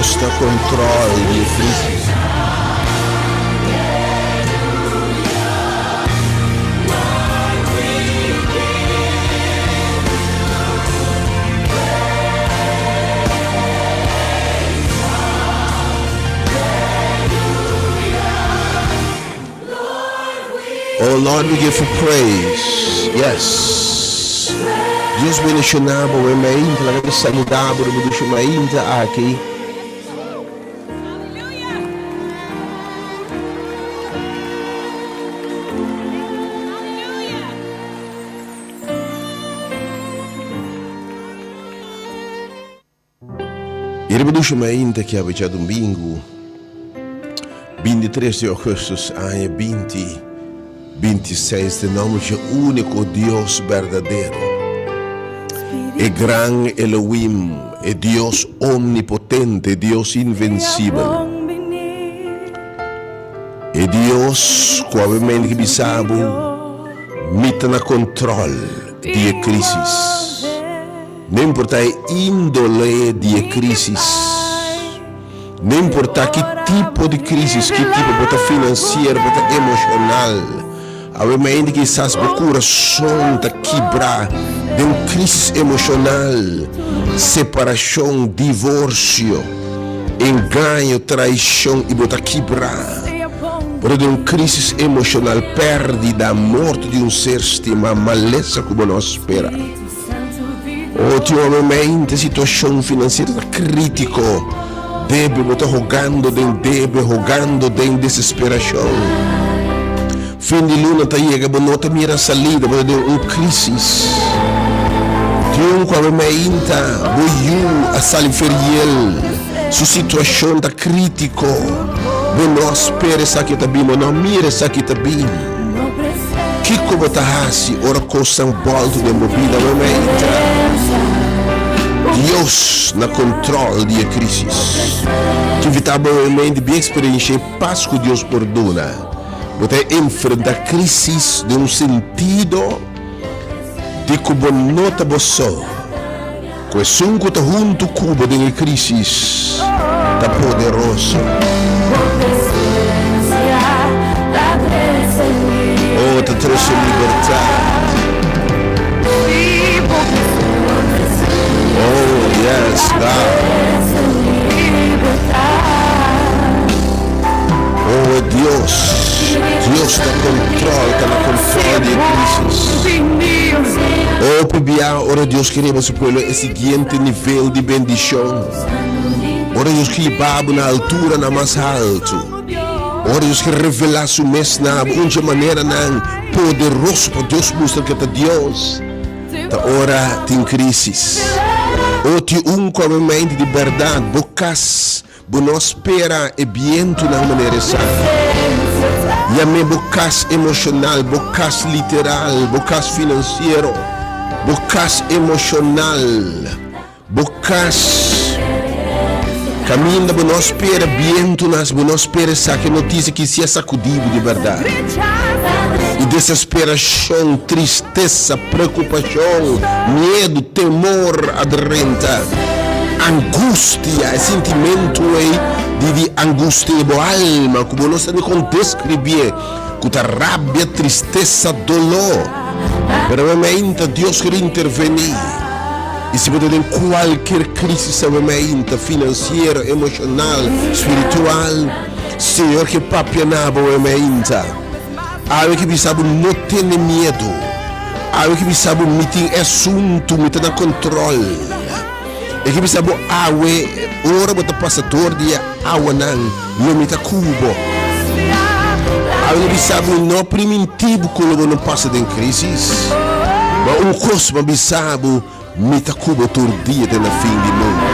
Dios na control di e crisis. Oh Lord, we give you praise. Yes. Dios bendiciona bo e mainta. Laga mi saluda bo riba dushi mainta aki. E riba dushi mainta ki a becha domingo, 23 di augustus aña 2026, den nomber dje úniko Dios berdadero, e gran Elohim, e Dios omnipotente, e Dios invencibel, e Dios ku awe-mente ki bisa bo, Mi ta na control di e crisis. No importa e índole di e crisis, no importa ki tipo di crisis, ki tipo, bo ta financiero, bo ta emocional, awe mainta kisas bo curason ta kibra den un crisis emocional, separacion, divorcio, engaño, traicion y bo ta kibra. Bo ta den un crisis emocional, perdida, morto di un ser stima, malesa cu bo no a spera. Ultimamente situacion financiero ta critico. Debe bo ta hogando den debe, hogando den desesperacion. Fin di luna ta yega bo no ta mira salida, bo ta den un crisis. Tin un cu awe mainta bo yu a sali feriel, su situacion ta critico. Bo no a spera esaki ta bin, bo no a mira esaki ta bin. Kiko bo ta hasi ora kosnan bòltu den bo bida? Bo mei ta Dios na kontròl di e krísis. Ki invitá bo mei di bin eksperenshia e pas ku Dios por duna. Bo ta enfrentá krísis den un sentido di ku bo no ta bo so, ku esun ku ta huntu ku bo den e krísis ta poderoso. Oh, ta trese libertat. Oh, yes, God. Oh, e Dios, Dios ta control, ta na control di e crisis. Hopi bia ora Dios ke riba su pueblo e siguiente nivel di bendicion. Ora Dios ke hiba bo na alturanan mas haltu. Ora Dios ke revela su mes na bo un dje maneranan poderoso pa Dios mustra ke ta Dios, ta ora tin crisis. O tin un ku a mente di berdad bo kas Bo no spera e bientunan manera esaki. Yam'é bo kas emoshonal, bo kas literal, bo kas finansiero, bo kas emoshonal, bo kas kaminda bo no spera bientunan, bo no spera esaki notisia ki si a sakudí bo di bèrdat. I desesperashon, tristesa, preokupashon, miedu, temor a drenta. Angustia, e sintimentu ei di di angustia di bo alma ku bo no sa ni kon deskribié, ku ta rabia, tristesa, doló. Pero awe meinta Dios ker intervení. I si bo ta den kualkier krísis awe meinta, finansiero, emoshonal, spiritual, Señor ke papia na bo awe meinta. Awe ke bisa bo no tene miedu. Awe ke bisa bo mi tin e asuntu, mi ta na kontrol. E ke bisa bo awe, ora bo ta pasa dor di e awanan, lo mi ta ku bo. Awe lo bisa bo mi no priminti bo ku lo bo no pasa den krisis. Ma un kos mi a bisa bo, mi ta ku bo tur dia te na fin di mundu.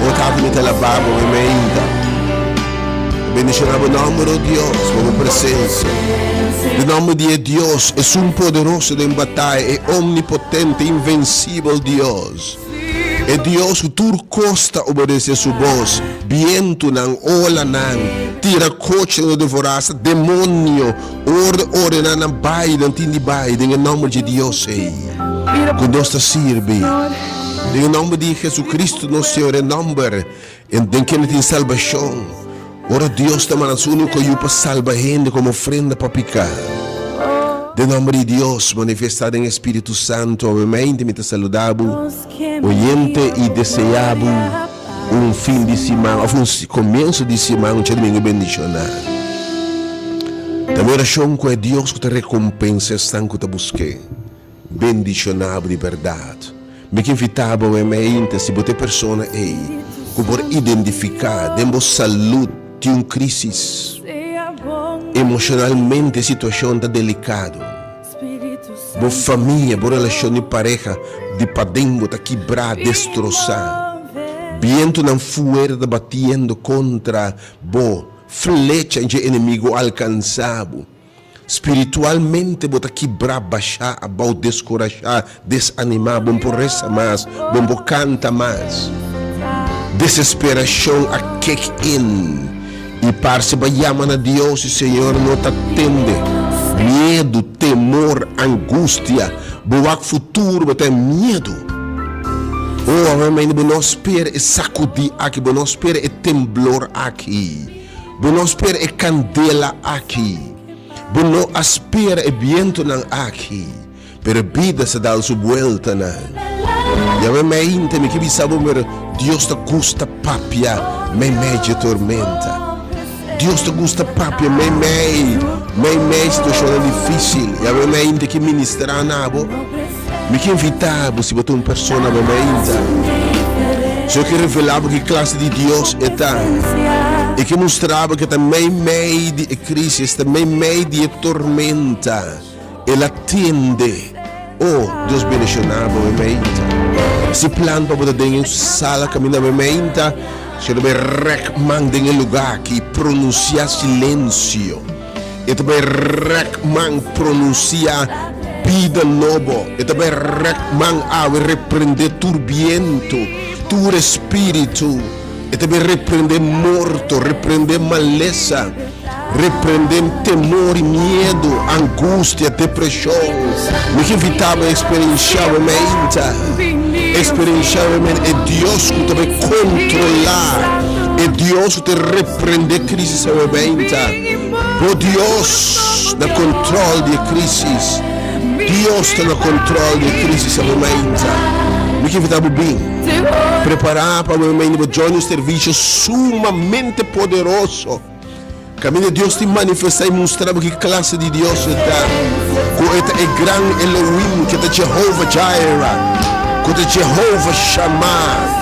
O Tata, mi ta alabá bo meimeinta. Mi bendishoná bo nòmber, o Dios, pa bo presensia. Den nòmber di e Dios, esun poderoso den bataya, e omnipotente, invensibel Dios. E Dios ku tur kos ta obedesé su bos, bientunan, olanan, tira kochinan lo devorá, asta demonio, orde ordená nan bai, nan tin di bai den e nòmber dje Dios ei ku nos ta sirbi. Den e nòmber di Jesucristo nos Señor, e nòmber den kende tin salbashon. Ora Dios ta manda su úniko Yu pa salba hende komo ofrenda pa piká. Den nòmber di Dios manifestá den e Spiritu Santu, awemente mi ta saludá bo, oyente, i deseá bo un fin di siman òf un komienso di siman un djadumingu bendishoná. Ta mi orashon ku e Dios ku ta rekompensa esnan ku ta busk'é. Bendishoná bo di bèrdat. Mi ke invitá bo awe mainta si bo ta e persona ei ku por identifiká den bo salud tin un krísis. Emoshonalmente e situashon ta delikado. Bo famia, bo relashon di pareha di paden bo ta kibrá, destrosá. Bientunan fuerte ta batiendo kontra bo, flecha dje enemigu a alkansá bo. Spiritualmente bo ta kibrá, bashá abou, deskurashá, desanimá, bo no por resa mas, bo no por kanta mas. Desesperashon a kick in i parse bo a yama na Dios i Señor no ta tende. Miedu, temor, angustia, bo wak futuro bo ta e miedu. Oh, awe mainta bo no spera e sakudí aki, bo no spera e temblor aki. Bo no spera e kandela aki. Bo no a spera e bientunan aki. Pero e bida sa dal su bueltanan. Yawé mainta mi ke bisa bo mira Dios ta gusta papia meimei dje tormenta. Dios ta gusta papia meimei meimei situashonnan difisil. Yawé mainta ke ministrá na bo. Mi ke invitá bo si bo ta un persona bo mainta. Señor ke revelá bo ki klase di Dios E ta. E ke mustra bo ke ta meimei di e krisis, ta meimei di e tormenta. El a tende. Oh, Dios bendishoná bo e mainta. Si plan pa bo ta den e sala kaminda bo e mainta, Señor ta bai rèk man den e lugá aki i pronunsiá silensio. E ta bai rèk man pronunsiá bida nobo. E ta bai rèk man awe reprendé tur bientu, tur espíritu. E ta bai reprendé morto, reprendé malesa, reprendé temor i miedu, angustia, depreshon. Mi ke invitá bo eksperenshá bo meinta, eksperenshá bo meinta e Dios ku ta bai kontrolá, e Dios ku ta reprendé krisis awe meinta. Bo Dios na control di e crisis. Dios ta na control di e crisis awe mainta. Mi ke invita bo bin. Prepara pa awe mainta bo join un servicio sumamente poderoso. Caminda Dios tin manifesta y mustra bo ki clase di Dios e ta. Cu e ta e gran Elohim, cu e ta Jehovah Jireh, cu ta Jehovah Shammah.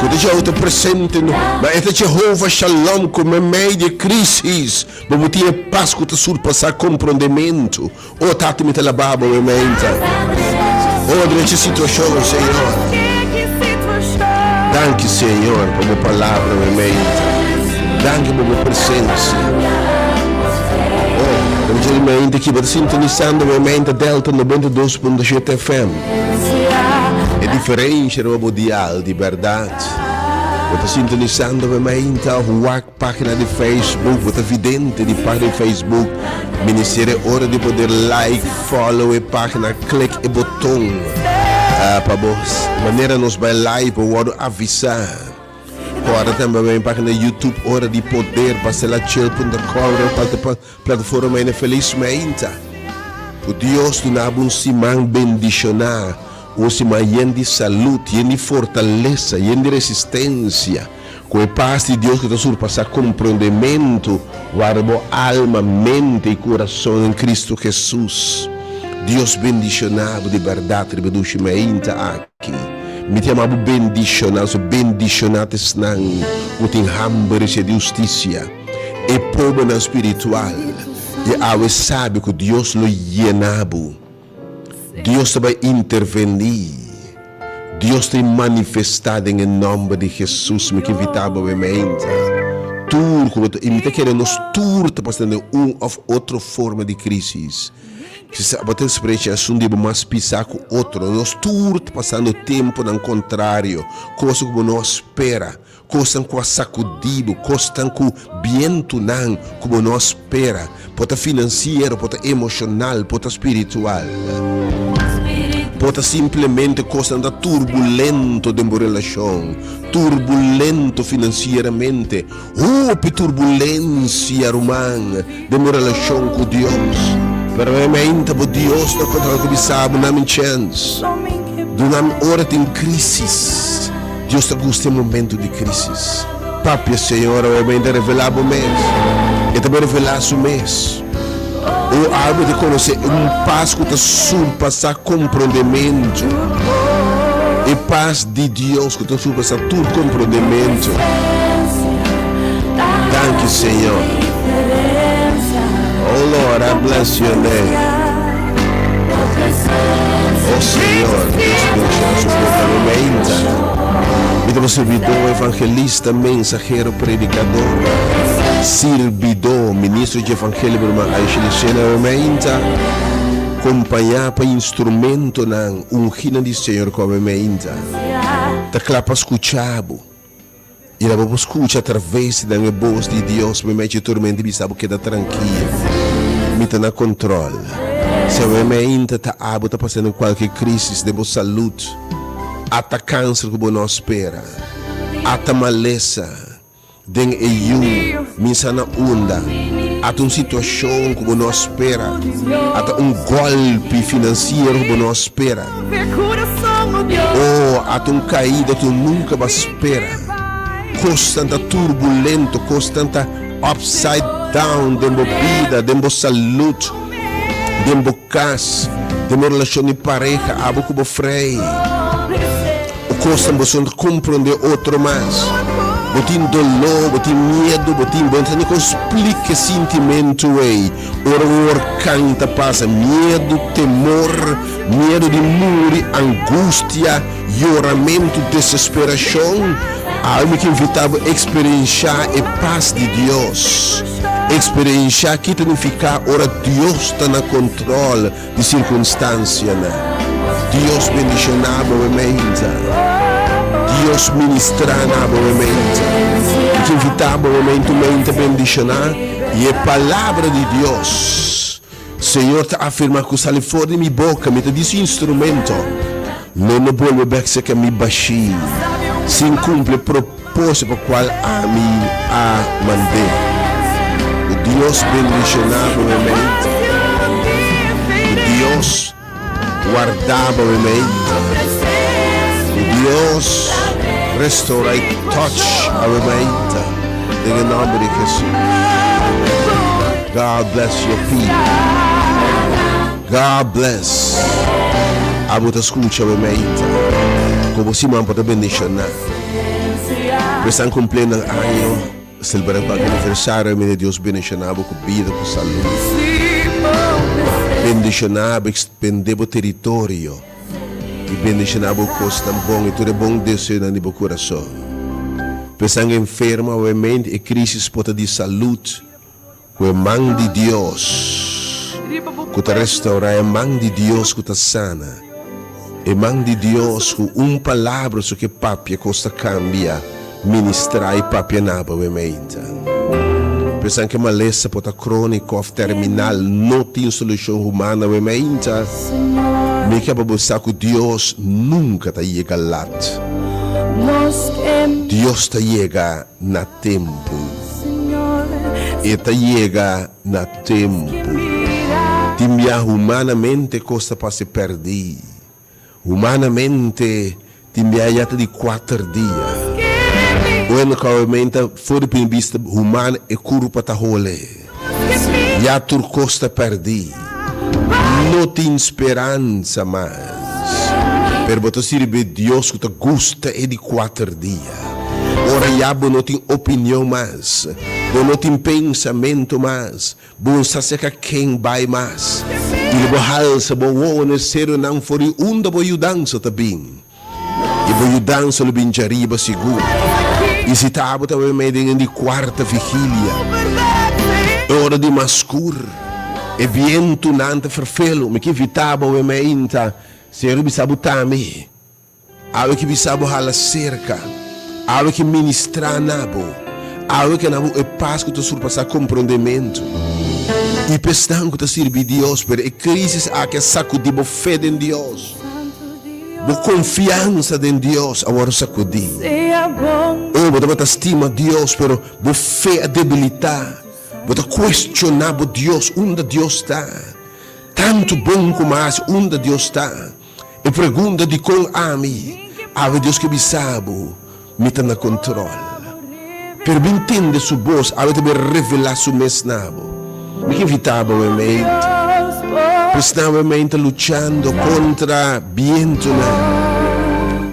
Ku ta Jehovah ta presente no, ma e ta Jehovah Shalom ku meimei di e krisis bo por tin e pas ku ta surpasá komprondementu. O Tata mi ta laba bo meimei ta. O drecha e situashon Señor. Danki Señor pa bo palabra meimei ta. Danki pa bo presensia. O, drecha di meimei ta ki bo ta sintonisando meimei ta Delta 92.7 FM. E diferensha riba bo dial di bèrdat. Bo ta sintonisando pa mainta òf wak página di Facebook. Bo ta vidente di página di Facebook. Ministerio Ora di Poder like, follow e página, klik e boton pa bo manera nos bai live bo wòrdu avisá. Kòrda tambe bai página YouTube Ora di Poder, baselachel.com riba Plataforma Ene Felis Mainta. Ku Dios duna bo un siman bendishoná, un siman yen di salud, yen di fortalesa, yen di resistensia. Ku e pas di Dios ku ta surpasá komprondementu, warda bo alma, mente i kurason den Kristu Hesus. Dios bendishoná bo di bèrdat riba e dushi mainta aki. Mi ta yama bo bendishoná, so bendishoná ta esnan ku tin hamber i sed di hustisia. E pobernan spiritual di awe sabi ku Dios lo yena bo. Dios ta bai intervení. Dios ta manifestá den e nòmber di Hesus. Mi ke invitá bo awe meinta. Tur ku bo ta, i mi ta kere nos tur ta pasa den un òf otro forma di krísis. Kisas bo ta eksperenshá esun di bo mas pisá ku otro. Nos tur ta pasando tempunan kontrario, kos ku bo no a spera. Kosnan ku a sakudí bo, kosnan ku bientunan ku bo no a spera, por ta finansiero, por ta emoshonal, por ta spiritual. Por ta simplemente kosnan ta turbulento den bo relashon, turbulento finansieramente, hopi turbulensia, ruman, den bo relashon ku Dios. Pero e meinta bo Dios ta kontra ku bisa bo, Dame chèns. Duna mi ora tin krísis. Dios ta gusta e momento di krísis. Papia, Señor, awe meinta revelá bo mes. E ta bai revelá su mes. O abo ta konosé un pas ku ta surpasá komprondementu. E pas di Dios ku ta surpasá tur komprondementu. Danki, Señor. Oh Lord, I bless your name. Oh Señor, Dios bendiciona su pueblo awe meinta. Mi ta bo sirbidó, evangelista, mensahero, predicador, sirbidó, ministro dje evangelio, mi ruman Aisha Lucena awe meinta, compañá pa instrumentonan ungínan di Señor cu awe meinta ta cla pa scucha bo. I la bo por skucha atraves di nan e bos di Dios meimei dje tormenta i bisa bo keda trankil. Mi ta na kontrol. Si awe meinta ta abo ta pasando den kualke krisis den bo salud, ata kanser ku bo no a spera, ata malesa den e yu min sa na unda, ata un situashon ku bo no a spera, ata un gòlpi finansiero ku bo no a spera. Oh, ata un kaida ku nunka bo a spera. Kosnan ta turbulento, kosnan ta upside down den bo bida, den bo salud, den bo kas, den bo relashon di pareha, abo ku bo frei. O kosnan bo no ta komprondé otro mas. Bo tin doló, bo tin miedu, bo tin, bo no ta ni kon splika e sintimentu ei. Ora un orkan ta pasa, miedu, temor, miedu di muri, angustia, yoramentu, desesperashon, awe mi ke invitá bo eksperenshá e pas di Dios. Eksperenshá ki ta nifiká ora Dios ta na kontròl di sirkunstansianan. Dios bendishoná bo meinta. Dios ministrá na bo meinta. Mi ke invitá bo meinta un meinta bendishoná i e Palabra di Dios. Señor ta afirmá ku sali for di mi boka, mi ta di su instrumento, lo no bolbe bèk serka mi bashí sin kumpli e propósito pa kual ami a mand'é. Ku Dios bendishoná bo meinta. Ku Dios warda bo meinta. Ku Dios restorá i touch awe meinta den e nòmber di Hesus. God bless your people. God bless abo ta skucha awe meinta. Ku bo siman por ta bendishoná. Ku esnan kumplé nan año, selebrá kualke aniversario, mira Dios bendishoná bo ku bida, ku salú. Bendishoná bo, ekspendé bo teritorio i bendishoná bo kosnan bon i tur e bon deseonan di bo kurason. Pa esnan enfermo awemente, e krísis por ta di salud. Ku e man di Dios ku ta restaurá, e man di Dios ku ta sana, e man di Dios ku un palabra su ke papia kos ta kambia, ministrá i papia na bo meinta. Pensan ke malesa por ta króniko òf terminal, no tin solushon humano awe meinta. Mi ke pa bo sa ku Dios nunka ta yega lat. Dios ta yega na tempu. E ta yega na tempu. Tin bia humanamente kos ta pasa pèrdí. Humanamente tin bia ya ta di kuater dia. Bueno kawamenta for di punto di bista humano e kurpa ta hole. Ya tur kos ta pèrdí. No tin speransa mas. Pero bo ta sirbi Dios ku ta gusta e di kuater dia. Ora ya bo no tin opinion mas, bo no tin pensamentu mas, bo no sa serka ken bai mas, i lo bo halsa bo wowo na e serunan for di unda bo yudansa ta bin, i bo yudansa lo bin djariba sigur. I si ta abo ta bai mei den e di kuarta vigilia, e ora di mas skur, e bientunan ta ferfelu, mi ke invitá bo bai mei inta, Señor a bisa bo tambe. Awe ki bisa bo hala serka, awe ki ministrá na bo, awe ki na bo e pas ku ta surpasá komprondementu. I pa esnan ku ta sirbi Dios, pero e krisis aki a sakudí bo fe den Dios. Bo konfiansa den Dios a wòrdu sakudí. Oh, bo tabata stima Dios, pero bo fe a debilitá. Bo ta kuestioná bo Dios, unda Dios ta? Tantu bon ku mas, unda Dios ta? E pregunta dikon ami? Awe Dios ke bisa bo, Mi ta na kontrol. Pero bin tende su bos, awe ta bin revelá su mes na bo. Mi ke invitá bo awe meinta. Pues nan awe meinta luchando kontra bientunan,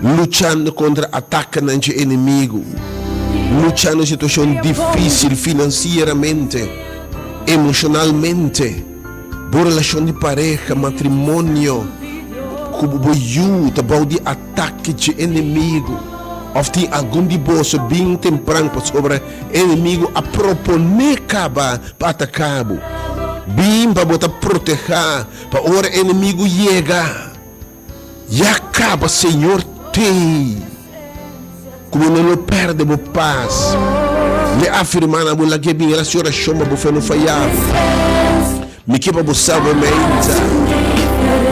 luchando kontra atakenan dje enemigu, luchando situashon difísil finansieramente, emoshonalmente. Bo relashon di pareha, matrimonio, ku bo yu ta bou di atake dje enemigu. Òf tin algun di boso bin tempran pasobra e enemigu a proponé kaba pa ataká bo. Bin pa bo ta protehá pa ora e enemigu yega. Ya caba Señor t'ey cu bo no lo perde bo paz. Mi afirma na bo lag'e bin haci oracion pa bo fe no faya bo. Mi ke pa bo sa bo meinta.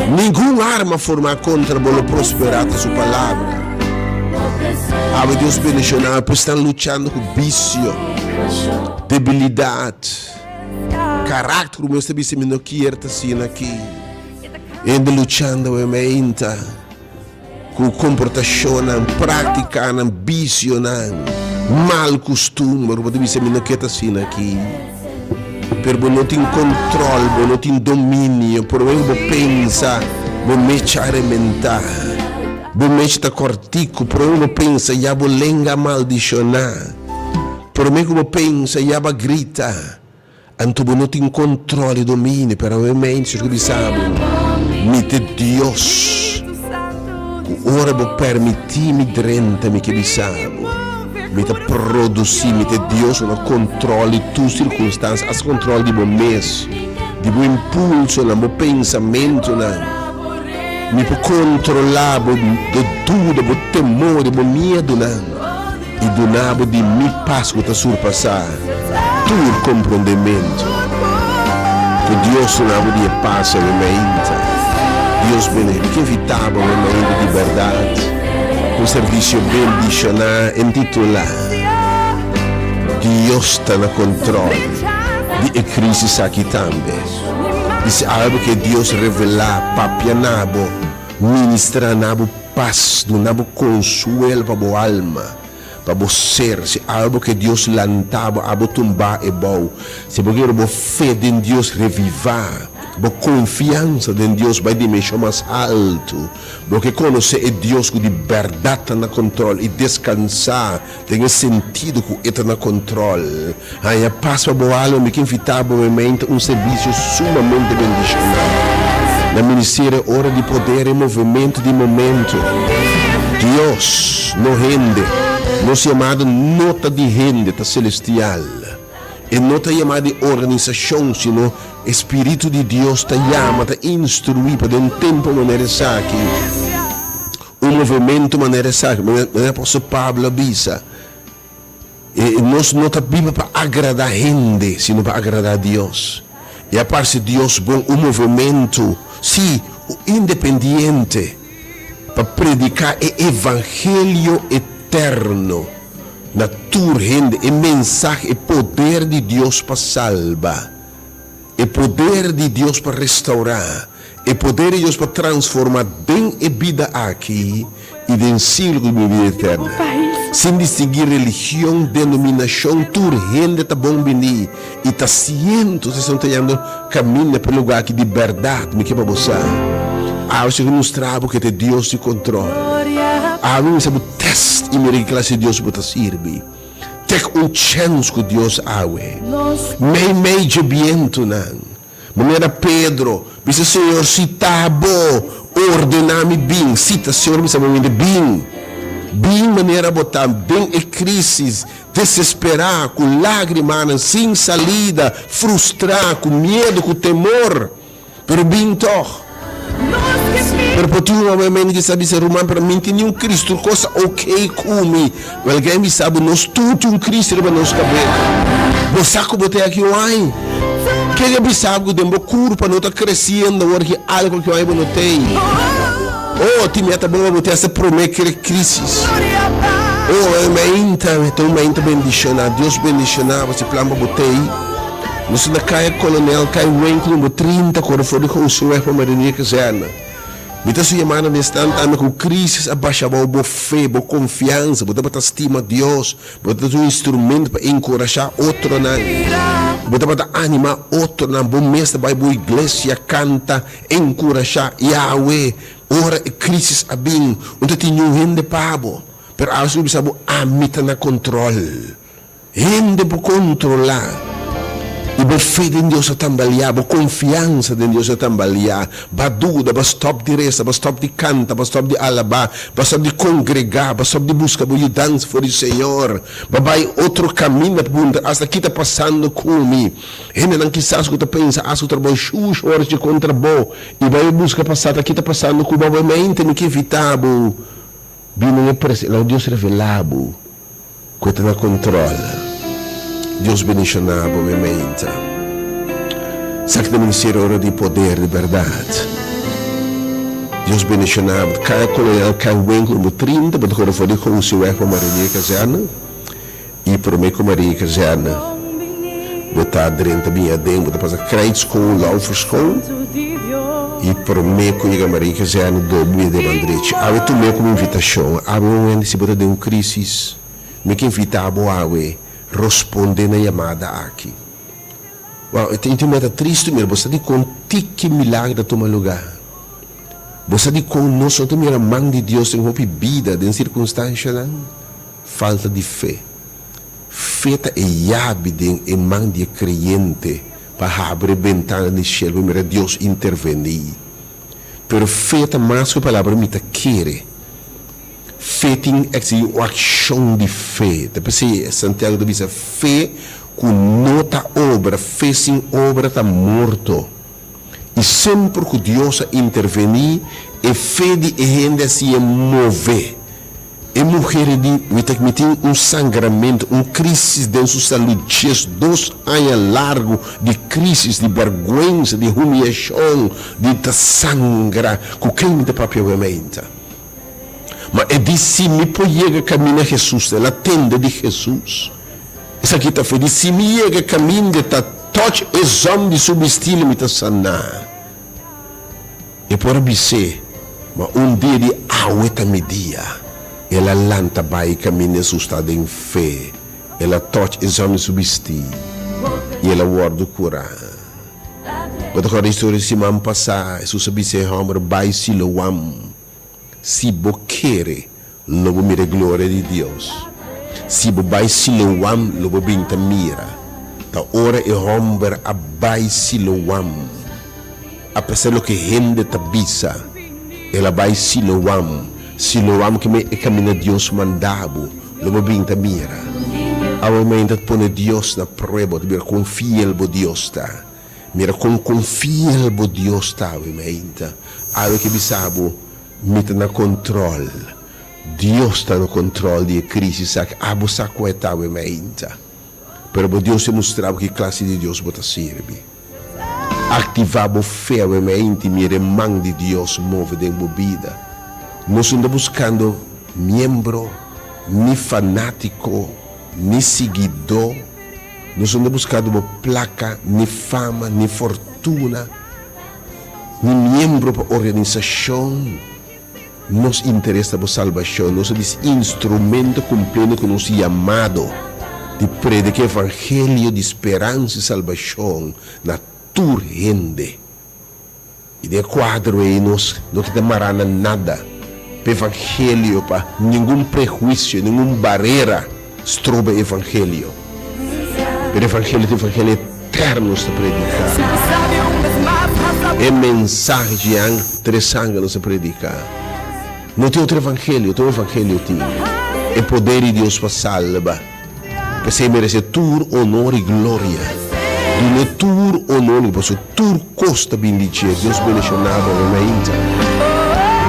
Ningun arma forma contra bo lo prospera ta su palabra. Awe Dios bendiciona bo esnan luchando cu vicio, debilidad, caracter cu mester bisa mi no kier ta asina aki. Hende luchando awe meinta ku komportashonnan, práktikanan, bisionan, mal kustumber. Bo ta bisa mi no ke ta asina aki. Pero bo no tin kontrol, bo no tin dominio. Promé ku bo pensa, bo mecha a rementá. Bo mecha ta kòrtiku. Promé ku bo pensa, ya bo lenga a maldishoná. Promé ku bo pensa, ya bo a grita. Anto bo no tin control y dominio, pero awe mens yo bisa bo, mi te Dios, cu ora bo permiti mi drenta mi ke bisa bo, mi ta produci, mi te Dios cu na control di tur circunstancia, hasta control di bo mes, di bo impulsonan, bo pensamentonan, mi por controla bo duda, bo temor, bo miedonan. I duna bo di mi pas ku ta surpasá tur komprondementu. Ku Dios duna bo di e pas awe mainta. Dios bendishoná. Mi ke invitá bo awe mainta di bèrdat un servisio bendishoná entitulá Dios ta na kontròl di e krísis aki tambe. I si algu ke Dios revelá, papia na bo, ministrá na bo. Pas duna bo konsuelo pa bo alma, pa bo ser. Si algo ke Dios lanta bo, abo tumba e bou. Si bo kere bo fe den Dios revivá, bo konfiansa den Dios bai dimenshon mas altu, bo ke konosé e Dios ku di bèrdat ta na kontròl i deskansá Den e sentido ku e ta na kontròl. Haña pas pa bo alma, mi ke invitá bo meimei ta un servisio sumamente bendishoná. Na Ministerio Ora di Poder e Movementu di Momento. Dios, no hende. Nos yamada no ta di hende, ta selestial. E no ta yamá di organisashon, sino e Spiritu di Dios ta yama, ta instruí pa den un tempu manera esaki. Un movementu manera esaki, manera apòstel Pablo a bisa, nos no ta biba pa agradá hende, sino pa agradá Dios. I a parse Dios bon un movementu, sí, independiente, pa prediká e evangelio eterno na tur hende, e mensahe, e poder di Dios pa salba. E poder di Dios pa restaurá, e poder di Dios pa transformá den e bida aki i den siglo ku bini bida eterna. Sin distinguí religion, denominashon, tur hende ta bon bini i ta sientos esnan ta yando kaminda pa e lugá aki di bèrdat. Mi ke pa bo sa, awe si ku mustra bo ke ta e Dios di kontrol. Awe mi sa bo tèst i mira ki klase di Dios bo ta sirbi. Tek un chèns ku Dios awe. Mei mei dje bientunan. Manera Pedro, bisa Señor, si ta bo, ordená mi bin. Si ta Señor bisa bo mente, bin. Bin manera bo ta, den e krísis, desesperá, ku lágrimanan, sin salida, frustrá, ku miedu, ku temor. Pero bin tog. Pero por tin un homber mende ki sa bisa, Ruman, pero mi tin un Cristo, tur cos ta ok cu mi. Wel, gen bisa bo, nos tur tin un Cristo riba nos cabes. Bo sa cu bo ta aki un ai? Ken a bisa bo cu den bo curpa no ta creciendo awor ki algo ki un ai bo no tei? Oh, tin mia ta bon pa bo tin hasta prome kere crisis. Oh, e mainta ta un mainta bendiciona. Dios bendiciona bo si plan pa bo tei. Nos ta na Kaya Kolonel, Kaya Winkel number 30, kore for di Goseweg pa Marinier Kazerne. Mi ta su yamada den esnan tambe ku crisis a basha abou bo fe, bo confiansa, bo tabata stima Dios, Bo ta un instrumento pa enkurashá otronan. Bo tabata animá otronan. Bo mes ta bai bo iglesia, kanta, enkurashá. I awe, ora e krísis a bin, un ta tin niun hende pa bo. Pero awe Señor bisa bo, Ami ta na kontrol. Hende por kontrolá. I bo fe den Dios a tambaliá, bo konfiansa den Dios a tambaliá. Ba duda, ba stòp di resa, ba stòp di kanta, ba stòp di alabá, ba stòp di kongregá, ba stòp di buska bo yudansa for di Señor, ba bai otro kaminda pa puntra asta ki ta pasando ku mi. Hendenan kisas ku ta pensa asta ku trabou shushi ora dje kontra bo i bai buska pa sa ta ki ta pasando ku bo, bo mente mi ke evitá bo bini e prese, laga Dios revelá bo. Ku e ta na kontrol. Dios bendishoná bo mi meinta. Esaki ta ministerio ora di poder di bèrdat. Dios bendishoná bo. Kaya Kolonel Kai Winkel number 30 bo ta kore for di Gosiweg pa Marinier Kazerne i promé ku Marinier Kazerne bo ta drenta bin aden bo ta pasa Krijtschool Lauferschool i promé ku yega Marinier Kazerne dobi bini den man drechi. Awe tum'é komo invitashon. Awe un hende si bo ta den un krisis. Mi ke invitá bo awe rosponde na yamada aki. Wou, e tin meta tristu mira, bo sa dikon tiki milagro ta tuma lugá. Bo sa dikon nos no ta mira man di Dios den hopi bida, den sirkunstanshanan? Falta di fe. Fe ta e yabi den e man di e kreyente pa habri e bentana di shelu pa mira Dios intervení. Pero fe ta mas ku e palabra mi ta kere. Fe tin exigí un akshon di fe. Ta p'esei Santiago ta bisa, Fe ku no ta obra, fe sin obra ta morto. I semper ku Dios a intervení, e fe di e hende a siña move. E muher e di, Mi ta mi tin un sangramentu, un crisis den su salud, 12 aña largu di crisis, di berguensa, di humiashon, di ta sangra. Ku ken mi ta papia awe mainta? Ma e di, Si mi por yega kaminda Hesus, el a tende di Hesus. Esaki ta fe di, Si mi yega kaminda ta touch e zòm di su bistí, lo mi ta saná. E por a bis'é, Ma un dia di awe ta mi dia. El a lanta bai kaminda Hesus ta den fe. El a touch e zòm di su bistí, i el a wòrdu kurá. Bo ta kòrda historia di siman pasá? Hesus a bisa e hòmber, Bai Siloam. Si bo kere, lo bo mira e gloria di Dios. Si bo bai Siloam, lo bo bin ta mira. Ta ora e hòmber a bai Siloam, apesar loke hende ta bisa, el a bai Siloam. Siloam ke men e kaminda Dios manda bo, lo bo bin ta mira. Awe mainta ta pone Dios na prueba, ta mira kon fiel bo Dios ta. Mira kon kon fiel bo Dios ta awe mainta. Awe ke bisa bo, Mi ta na kontrol. Dios ta na kontrol di e krisis aki. Abo sa ku e ta awe mainta. Pero bo Dios a mustra bo ki klase di Dios bo ta sirbi. Aktivá bo fe awe mainta i mira e man di Dios move den bo bida. Nos no ta buskando miembro, ni fanátiko, ni siguidó. Nos no ta buskando bo plaka, ni fama, ni fortuna, ni miembro pa organisashon. Nos interes ta bo salbashon. Nos ta bisa instrumento kumpliendo ku nos yamado di predika evangelio di speransa i salbashon na tur hende. I den e kuadro ei nos no kita mará na nada pa evangelio, pa ningun prehuisio, ningun barera stroba e evangelio. Pero evangelio ta evangelio eterno nos ta prediká. E mensahe dje tres angel nos ta prediká. No tin otro evangelio, ta un evangelio tin. E poder di Dios pa salba. P'esei merece tur honor y gloria. Dun'e tur honor y pasobra tur cos ta bin di dje. Dios bendiciona bo awe mainta.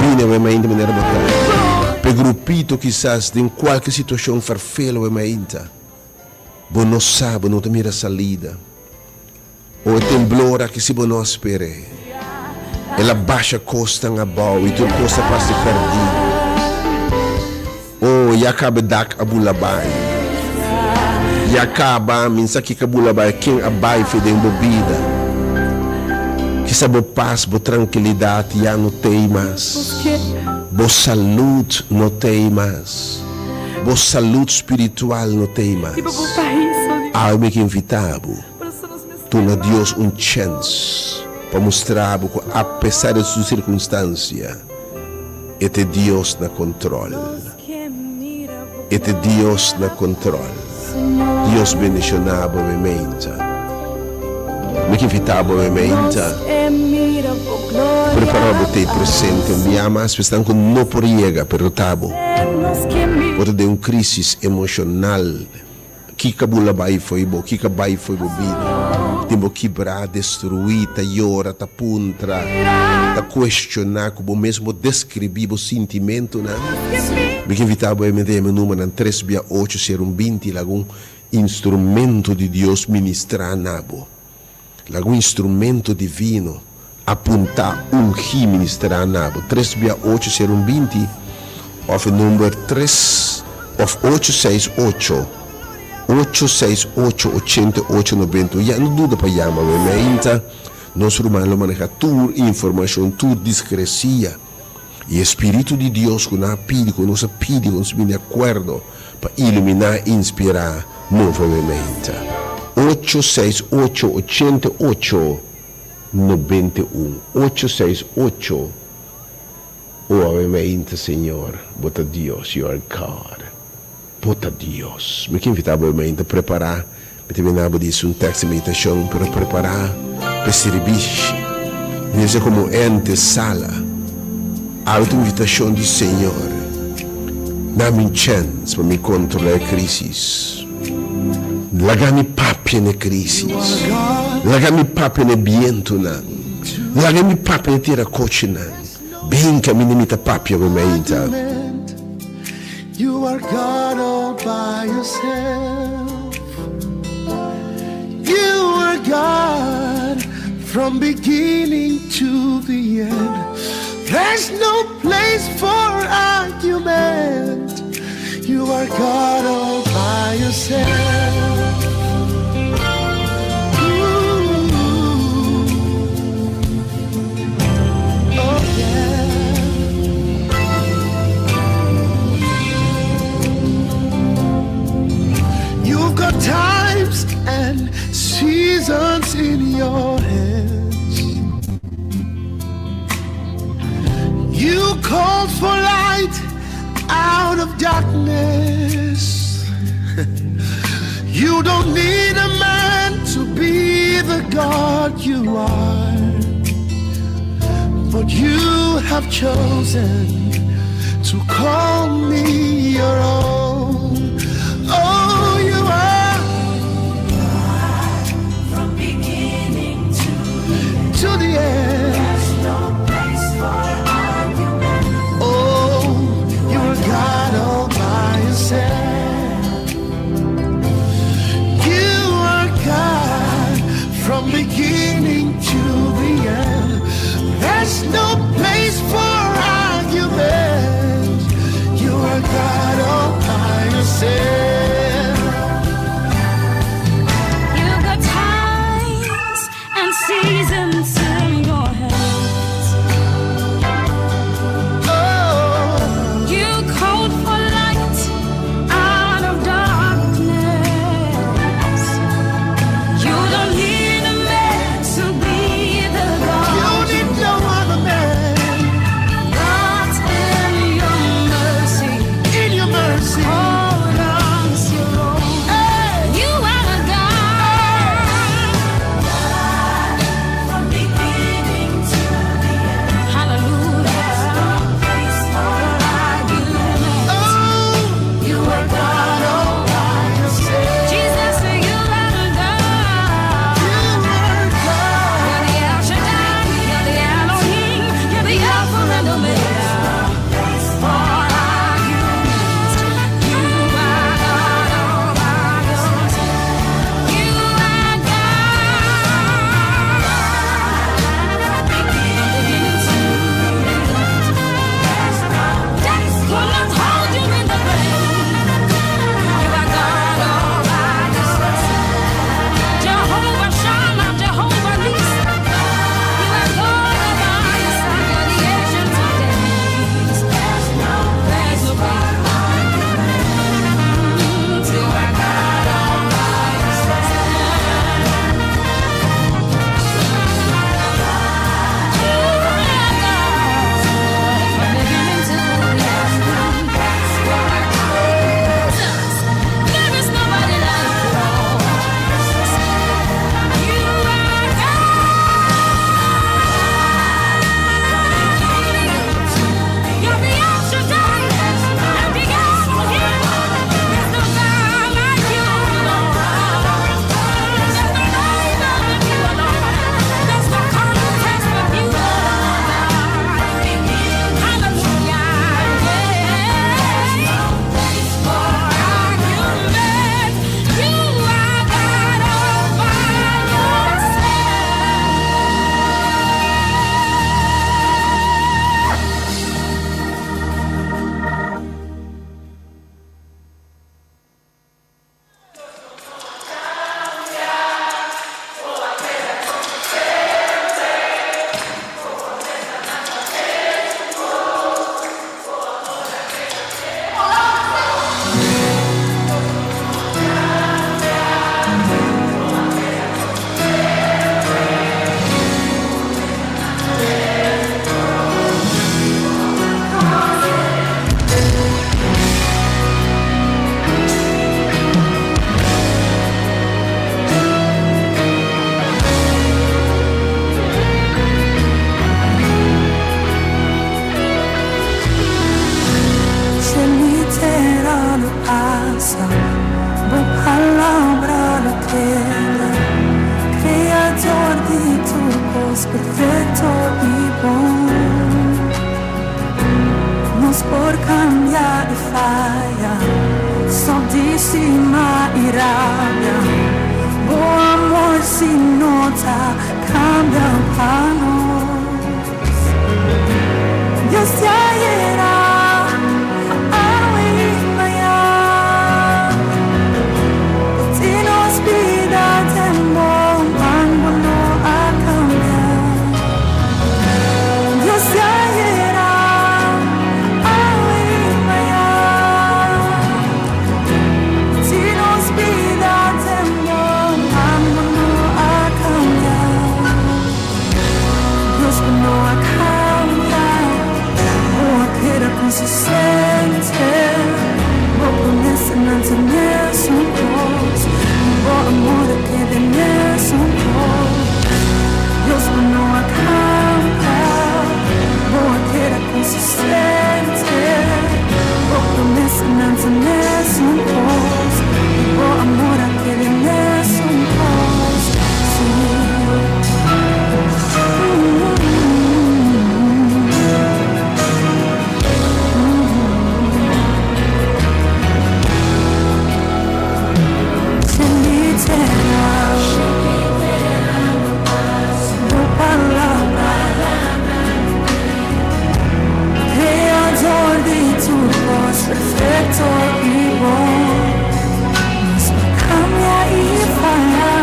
Bini awe mainta manera bo ta. P'e grupito kisas den cualke situacion ferfel awe mainta. Bo no sa, bo no ta mira salida. O e temblor aki si bo no a sper'e. El a basha kosnan abou i tur kos a parse pèrdí. Oh, ya kaba e dak a bula bai. Ya kaba, mi sa kiko a bula bai, ken a bai fe den bo bida. Kisa bo pas, bo trankilidat ya no tei mas. Bo salud no tei mas. Bo salud spiritual no tei mas. Awe mi ke invita bo. Duna Dios un chèns pa mustra bo ku apesar di su sirkunstansia, e ta e Dios na kontròl. E ta e Dios na kontròl. Dios bendishoná bo meinta. Mi ke invitá bo meinta. Prepará bo ta ei presente un bia mas pa esnan ku no por yega pero ta bo. Bo ta den un krísis emoshonal. Kiko a bula bai fo'i bo? Kiko a bai fo'i bo bida? Tin bo kibrá, destruí, ta yora, ta puntra, ta kuestioná ku bo mes bo deskribí bo sintimentunan? Mi ke invitá bo e mete e numbernan tres bia ocho sero un binti laga un instrumento di Dios ministrá na bo. Laga un instrumento divino apuntá, ungí, ministrá na bo. Tres bia ocho sero un 20 òf e number tres òf ocho seis ocho, ocho seis ocho, ochenta i ocho, noventa i un. Ya no duda pa yama mi meinta. Nos ruman lo maneha tur informashon, tur diskresia. I e Spiritu di Dios ku nan a pidi, ku nos a pidi, ku nos a bini di akuerdo pa iluminá i inspirá movemento. Ocho seis ocho ochenta i ocho nobenta i un ocho seis ocho O awe Señor, Bo ta Dios, You are God. Bo ta Dios. Mi ke invitá bo mainta prepará. Mi ta bina bo di un tekst di meditashon, pero prepará pa e sirbishi. Mester komo ente sala. Awe ta un invitashon di Señor. Na mi un chèns pa mi kontrolá e krísis. Laga mi papia na e krísis. Laga mi papia na e bientunan. Laga mi papia na e tirakochinan. Bin kaminda mi ta papia awe mainta. You are God all by yourself. You are God from beginning to the end. There's no place for argument. You are God all by yourself. Ooh. Oh yeah. You've got times and seasons in your hands. You called for light out of darkness. You don't need a man to be the God you are. But you have chosen to call me your own. Oh, you are From beginning to to the end. There's no place for argument. Oh, you are God all by yourself. You are God from beginning to the end. There's no place for argument. You are God all by yourself. You got times and seasons in your hands. Oh, You called for light out of darkness. You don't need a man to be the God. You need no other man. But in your mercy, In your mercy. hold on to your own. You are a God. From beginning to the end. Hallelujah. There's no place for argument. Oh, You are God all by yourself. Jesus, you are God. You are God. You're the El Shaddai, you're the Elohim, you're the Alpha and Omega. For argument, you are God all by yourself. You are God. Beginning cambia pa nos. Dios di ayera, awe i mañan. Bo tin nos bida den bo man, bo no a cambia. Dios di ayera, awe i mañan. Bo tin nos bida den bo man, bo no a cambia. Dios, bo no a cambia, bo a keda consistente. Bo promesanan ta mesun cos, i bo amor a keda mesun cos. Dios, bo no a cambia, bo a keda consistente. Bo promesanan ta mesun cos, i bo amor a keda mesun cos. Sí. Perfecto i bon. Nos no cambia i faya.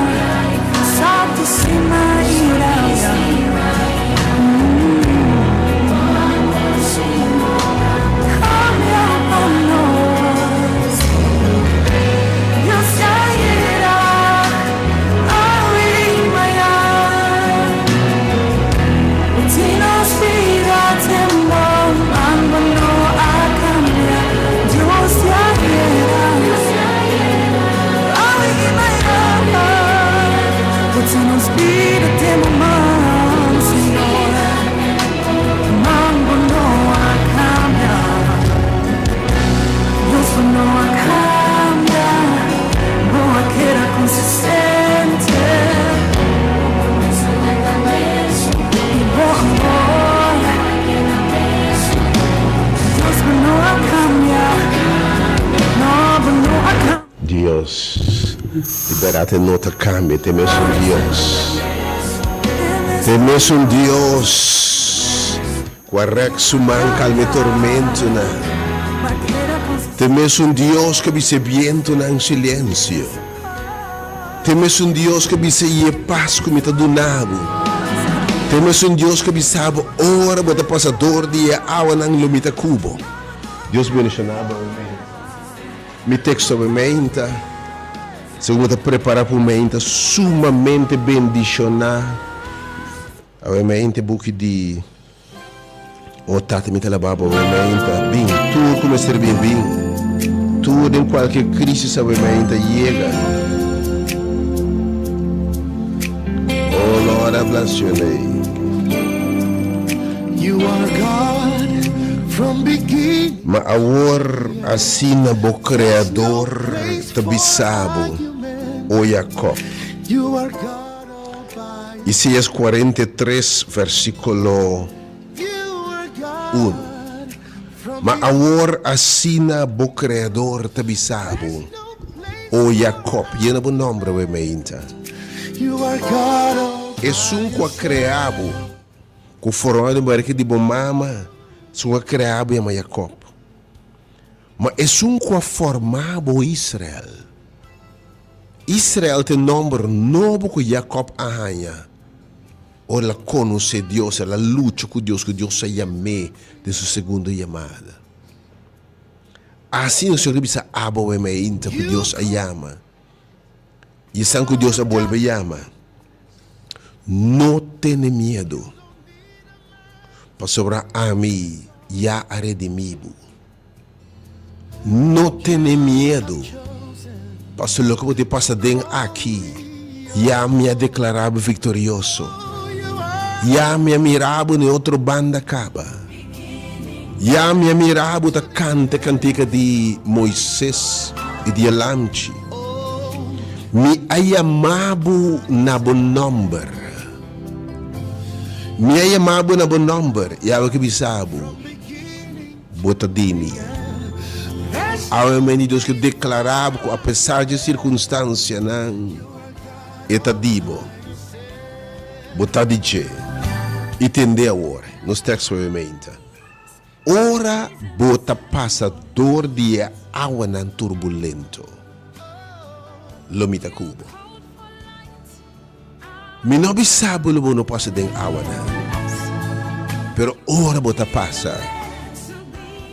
Santo stima i rabia. Cambia pa nos. Dios di ayera, awe i mañan. Bo tin nos bida den bo man, bo no a cambia. Dios di ayera, awe i mañan. Bo tin nos bida den bo man, Señor. Man, bo no a cambia. Dios, bo no a cambia. Bo a keda consistente. I bo amor. Dios, bo no a cambia. No, bo no a cambia. Dios, di berdad e no ta cambia, t'e mesun Dios. T'e mesun Dios cu a rek su man calma e tormentonan. T'e mesun Dios cu a bisa e bientonan silencio. T'e mesun Dios cu a bisa i e pas cu mi ta duna bo. T'e mesun Dios cu a bisa bo ora bo ta pasa door di e awanan lo mi ta cu bo. Dios bendiciona bo awe. Mi teksto awe meinta, segun bo ta prepara pa un meinta sumamente bendishoná. Awe meinta e buki di O Tata mi ta laba bo awe meinta. Bin, tur ku mester bin, bin. Tur den kualke krisis awe meinta yega. Oh Lord, I bless your name. You are God from beginning. Ma awor asina bo Kreador ta bisa bo, o Jakòb. Isaías 43, versíkulo 1. Ma awor asina bo Kreador ta bisa bo, o Jakòb, yena bo nòmber awe meinta. Esun ku a krea bo, ku forma den barika di bo mama, esun ku a krea bo yama Jakòb. Ma esun ku a forma bo Israel. Israel ta e nòmber nobo ku Jakòb a haña ora el a konosé Dios, el a lucha ku Dios, ku Dios a yam'é den su segundo yamada. Asina Señor ta bisa abo awe mainta ku Dios a yama. I esan ku Dios a bolbe yama, No tene miedu, pasobra ami ya a redimí bo. No tene miedu, pasobra loke bo tin pasa den aki, ya mi a deklará bo viktorioso. Ya mi a mira bo na e otro banda kaba. Ya mi a mira bo ta kanta e kantika di Moises i di e Lamchi. Mi a yama bo na bo nòmber. Mi a yama bo na bo nòmber, i awe ke bisa bo, Bo ta di mi. Awe men di Dios ke deklará bo ku apesar dje sirkunstansianan, e ta di bo. Bo ta di dje. I tende awor, nos tekst suavemente. Ora bo ta pasa dor di e awanan turbulento, lo mi ta ku bo. Mi no bisa bo lo bo no pasa den awanan, pero ora bo ta pasa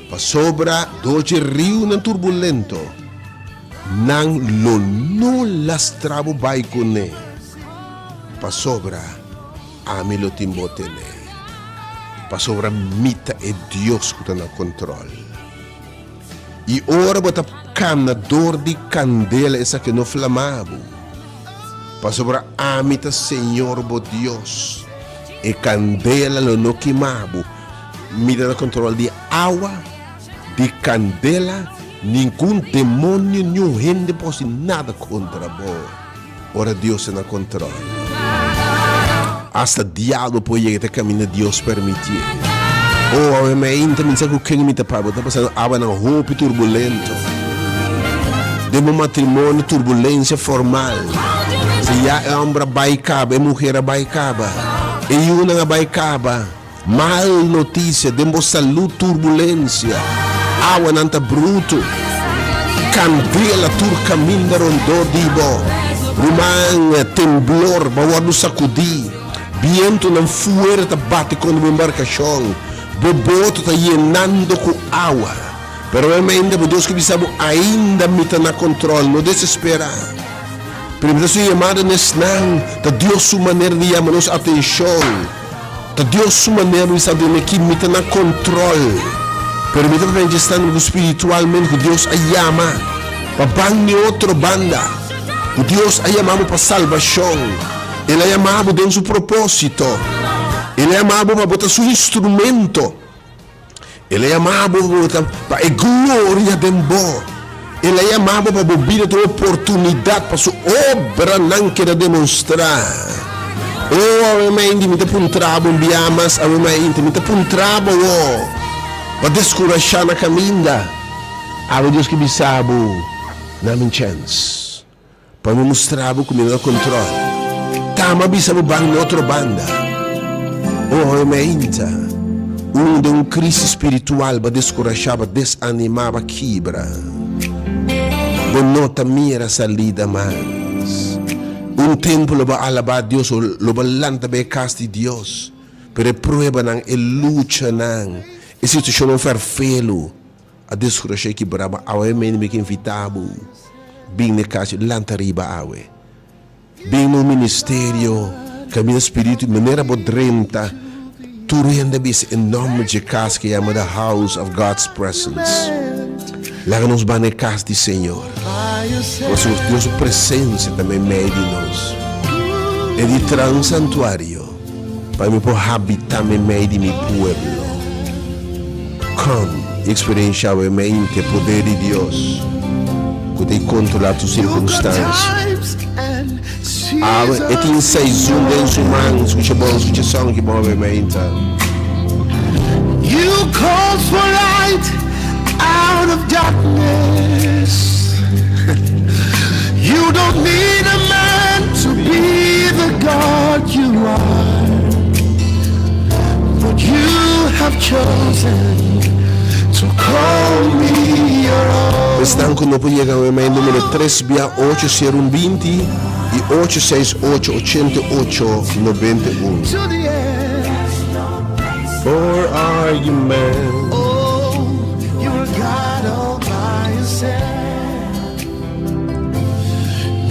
pasobra dor dje riunan turbulento, nan lo no lastra bo bai kuné, pasobra ami lo tin bo tene, pasobra mi ta e Dios ku ta na kontròl. I ora bo ta kana dor di kandela esaki no flama bo, pasobra ami ta Señor bo Dios, e kandela lo no kima bo. Mi ta na kontrol di awa, di kandela, ningun demonio, niun hende por hasi nada kontra bo ora Dios ta na kontrol. Asta diablo por yega te kaminda Dios permitié. Oh, awe mainta mi sa ku ken mi ta papia. Bo ta pasando awanan hopi turbulento. Den bo matrimonio turbulensia formal. Si ya e homber a bai kaba, e muher a bai kaba, e yunan a bai kaba. Mal notisia, den bo salud turbulensia. Awanan ta brutu. Kandela tur kaminda rondó di bo. Ruman, temblor, bo a wòrdu sakudí. Bientunan fuerte ta bati kontra bo embarkashon. Bo boto ta yenando ku awa. Pero ainda bo Dios ke bisa bo, Ainda mi ta na kontrol, no desesperá. Pero mi ta su yamada n'esnan, ta Dios su manera di yama nos atenshon. Ta Dios su manera di bisa den aki, mi ta na kontrol. Pero mi ta papia dje esnan ku spiritualmente ku Dios a yama pa ban n'e otro banda, ku Dios a yama bo pa salbashon. El a yama bo den su propósito. El a yama bo pa bo ta su instrumento. El a yama bo pa bo ta pa e gloria den bo. El a yama bo pa bo bida ta un oportunidat pa su obranan keda demonstrá. Oh, awe mainti mi ta puntra bo un bia mas, awe mainti mi ta puntra bo oh, bo a deskurashá na kaminda. Awe Dios ke bisa bo, Dame un chèns. Pa mi mustra bo ku mi no na kontrol. Tama bisa bo ban na otro banda. Oh, e meinta. Un den un krisis spiritual bo a deskurashá, bo a desanimá, bo a kibra. Bo no ta mira salida mas. Un tempu lo bo a alabá Dios o lo bo a lanta bai e kas di Dios, pero e pruebanan, e luchanan, e situashonnan fèrfelu. A deskurashá i kibrá bo awe mende mi ke invitá bo bin na e kas lanta riba awe bin na un ministerio kaminda spiritu manera bo drenta tur hende a bisa e nòmber dje kas ke yama the house of God's presence laga nos ban na e kas di Señor pasobra Dios su presensia ta meimei di nos e di traha un santuario. Pa mi por habitá meimei di mi pueblo. Kon eksperenshá wemente poder di Dios ku ta kontrolá tur sirkunstansia? Awe e tin seizun den su man. Skucha bon, skucha son ki bon wemente. You called for light out of darkness You don't need a man to be the God you are But you have chosen to call me your own Esnan ku no por yega awe mei numero tres bia ocho sero un binti i ocho seis ocho ochenta i ocho nobenta i un. To the end For argument. Oh, you are God all by yourself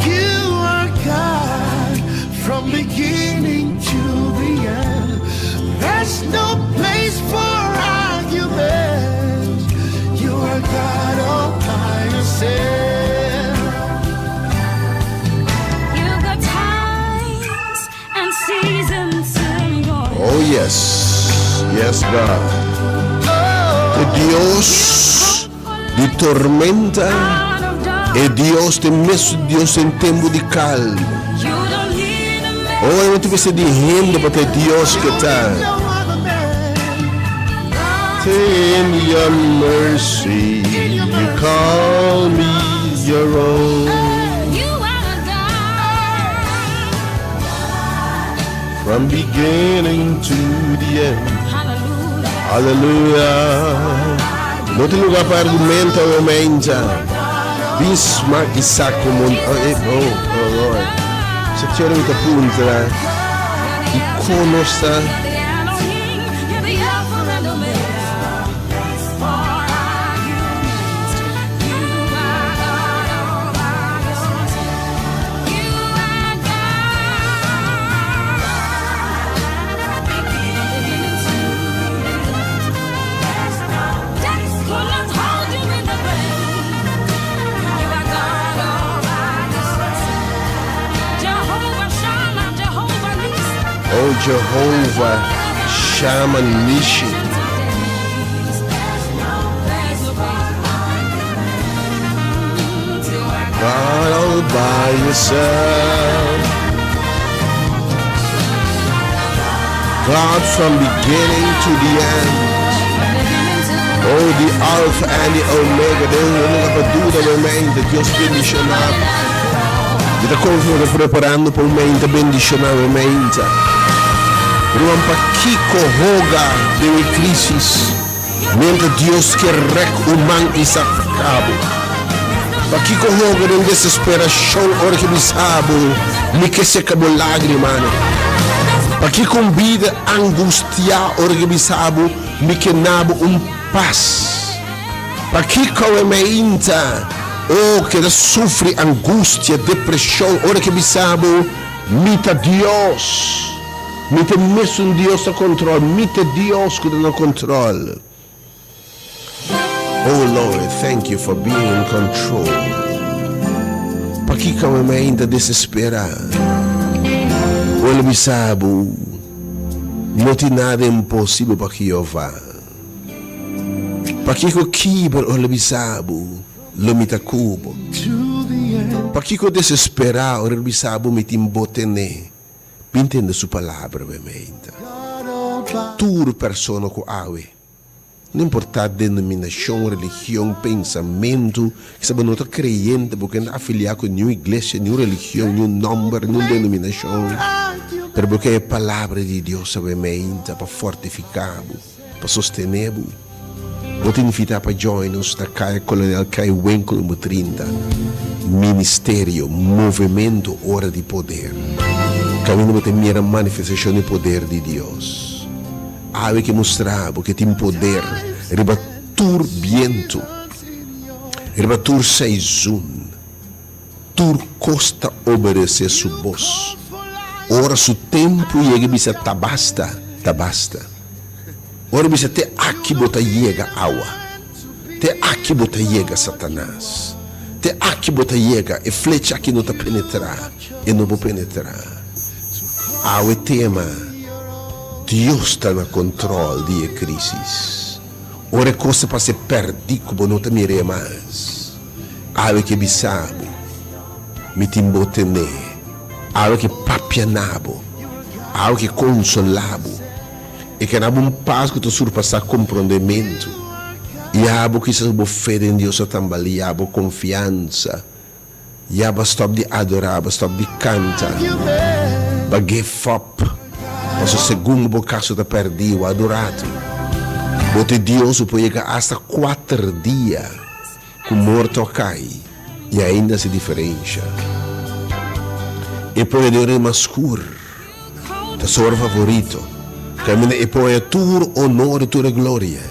You are God from beginning to the end There's no place for argument You are God all by yourself You got times and seasons in your Oh yes, yes God. E Dios di tormenta, out of dark. e Dios te mesun Dios den tempu di kalmu. You don't need a man. Oh, e no tin mester di hende pa ta e Dios ke ta. No other man In your mercy, you call me your own. You are God. From beginning to the end. Hallelujah. No tin lugar pa argumento, momento. Bin smak i sa como oh, eh, oh, oh Lord. Sa tjera mi ta puntra i kon nos ta. Oh Jehovah Shammah Nissi. God all by yourself. God from beginning to the end. Oh, the Alpha and the Omega. Dios no ta duda momento. Dios bendishoná. Mi ta konfia preparando pa un mente bendishoná momento. Ruman, pakiko hoga den e krísis? Mientras Dios ke rek un man i saka bo. Pakiko hoga den desesperashon ora ku bisa bo mi ke seka bo lágrimanan? Pakiko un bida angustiá ora ku bisa bo mi ke na bo un pas? Pakiko e meinta o keda sufri angustia, depreshon ora ku bisa bo mi ta Dios? Mi ta e mesun Dios na control, mi ta e Dios cu ta na control. Oh Lord, thank you for being in control. Pakiko mi ainda desespera? Ora mi sa bo, no tin nada imposibel pa Jehová. Pakiko kiber ora mi sa bo, lo mi ta cu bo? Pakiko desespera ora mi sa bo mi tin bo tene? Bin tende su palabra bemeinte. Tur persona ku awe, no importá denominashon, religion, pensamentu, kisa bo no ta kreyente, bo ke no ta afiliá ku niun iglesia, niun religion, niun nòmber, niun denominashon, pero bo ke e palabra di Dios awe meinte pa fortifiká bo, pa sostené bo. Bo ta invitá pa join nos na Kaya Kolonel Kai Winkel number 30, Ministerio, Movementu Ora di Poder. Kaminda bo ta mira manifestashon di poder di Dios. Awe ke mustra bo ke tin poder riba tur bientu, riba tur seizun. Tur kos ta obedesé su bos. Ora su tempu yega e bisa ta basta, ta basta. Ora e bisa te aki bo ta yega awa, te aki bo ta yega Satanas, te aki bo ta yega, e flecha aki no ta penetrá, e no por penetrá. Awe tema, Dios ta na control di e crisis. Ora e cos ta pasa e perdi cu bo no ta mir'é mas. Awe ke bisa bo, mi tin bo tene. Awe ke papia na bo. Awe ke konsolá bo. E ke na bo un pas ku ta surpasá komprondementu. I abo kisas bo fe den Dios a tambaliá, bo konfiansa. Ya bo a stòp di adorá, bo a stòp di kanta. Bo a give up. Pasobra segun bo kaso ta pèrdí, bo a adorá tu. Bo ta e Dios ku por yega asta kuater dia. Ku morto a kai i ainda hasi diferensha. E pone den rema skur ta su ora favorito, kaminda e por haña tur onor i tur e gloria.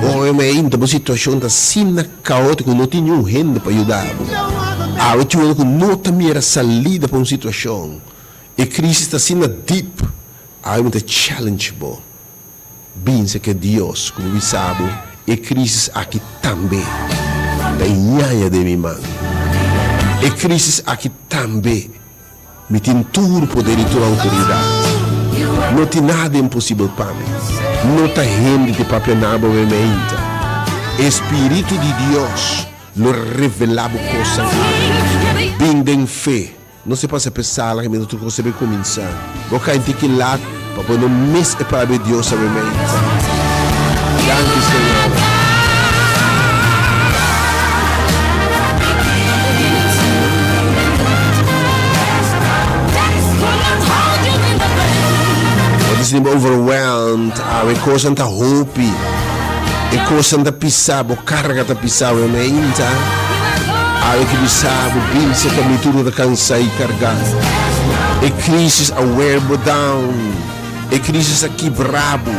Ora mi ainda bo situashon ta asina kaótiko ku no tin niun hende pa yuda bo. Awe tin ora ku no ta mira salida pa un situashon. E krísis ta asina dip, awe mi ta challenge bo. Binse ke Dios ku bo bisa bo e krisis aki tambe ta ñaña den mi man. E krisis aki tambe mi tin tur poder i tur outoridat. No tin nada imposibel pa mi. No ta hende te papia na bo meinta. E Spiritu di Dios lo revelá bo kosnan aki. Bin den fe. No se pasa p'e sala kaminda tur kos ta bin kuminsá. Bo kai tiki lat pa bo no mis e palabra di Dios awe meinta. Danki Señor. Bo ta sinti bo overwhelmed awe kosnan ta hopi e kosnan ta pisa bo karga ta pisa awe meinta awe ki bisa bo bin serka mi tur ku ta kansa i karga e krisis a wear bo down e krisis a kibra bo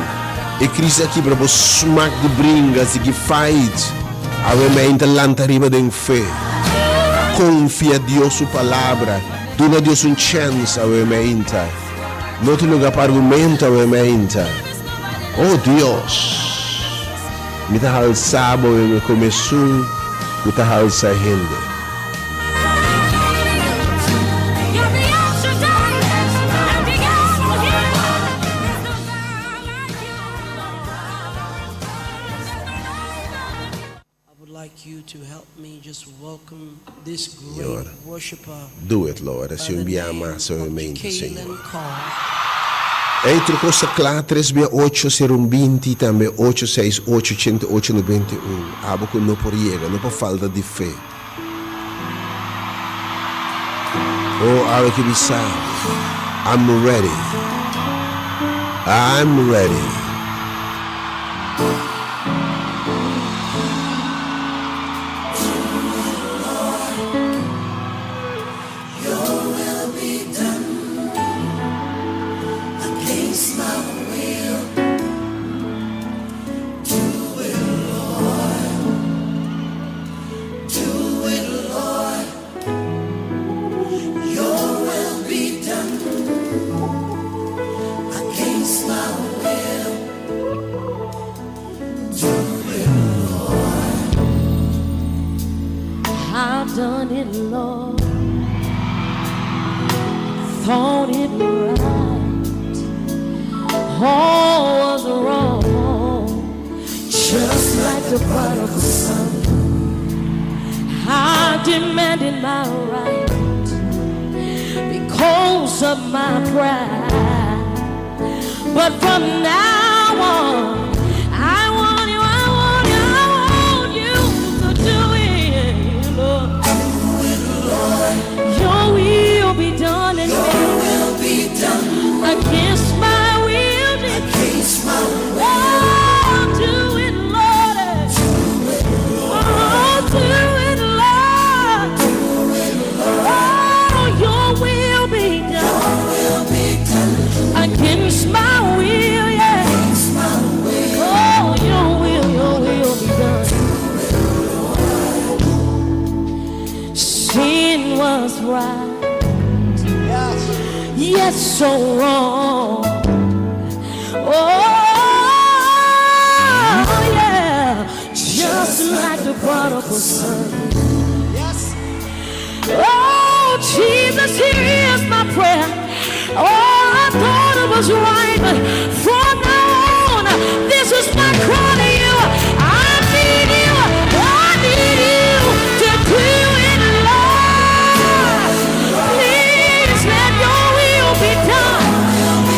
e krisis a kibra bo smak di bringa sigui fight awe meinta lanta riba den fe konfia Dios su palabra duna Dios un chèns awe meinta. No tin luga pa argumento awe meinta. Oh Dios, mi ta halsa bo mi como esun cu ta halsa hende. Señor, do it, Lord, así un bia mas awe mente, Señor. Ey, tur cos ta cla, tres bia ocho, sero un 20, tambe ocho, seis, ocho, ochenta, ocho, 91. Abo cu no por yega, no pa falta di fe. Oh, awe ki bisa bo, I'm ready, I'm ready. I've done it, Lord. Thought it right. All was wrong. Just like the prodigal son. I demanded my right because of my pride. But from now on, I want you, I want you, I want you to do it, Lord. Your will be done in me. Against my will, against my will. Oh, do it, Lord. Oh, do it, Lord. Oh, your will be done. Against my will, yeah. Oh, your will be done. Sin was right, yes, so wrong. Oh, yeah, just like the prodigal son. Oh, Jesus, here is my prayer. Oh, I thought it was right, but from now on, this is my cry to you. I need you. I need you to do it, Lord. Please let your will be done.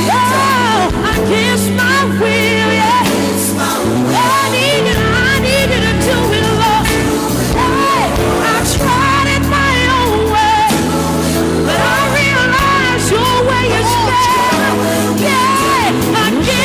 Oh, against my will, yeah. I need you to do it, Lord. Hey, I tried it my own way, but I realize your way is better. Yeah, against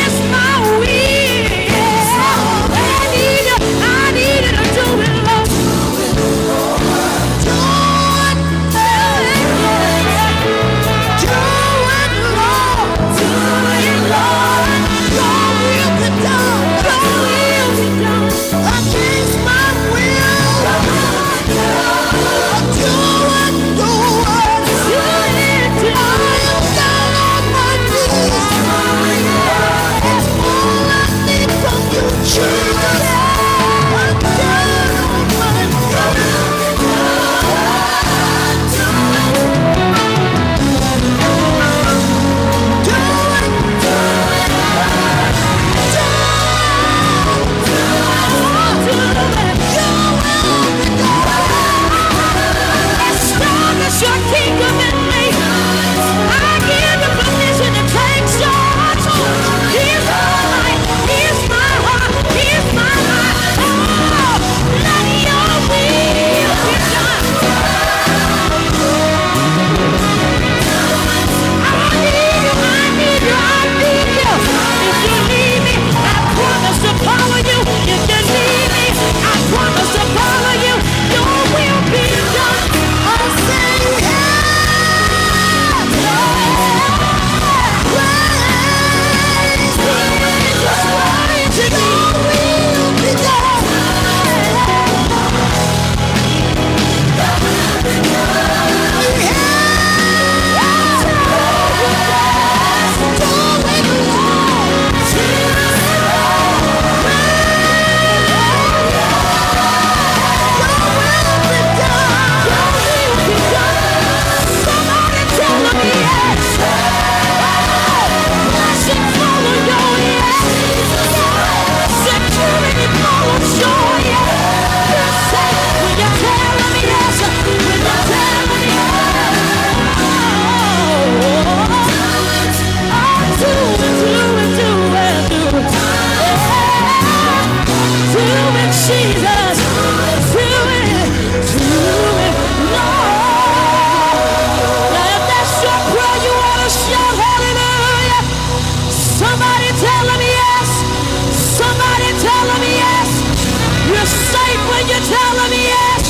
safe when you tell him yes.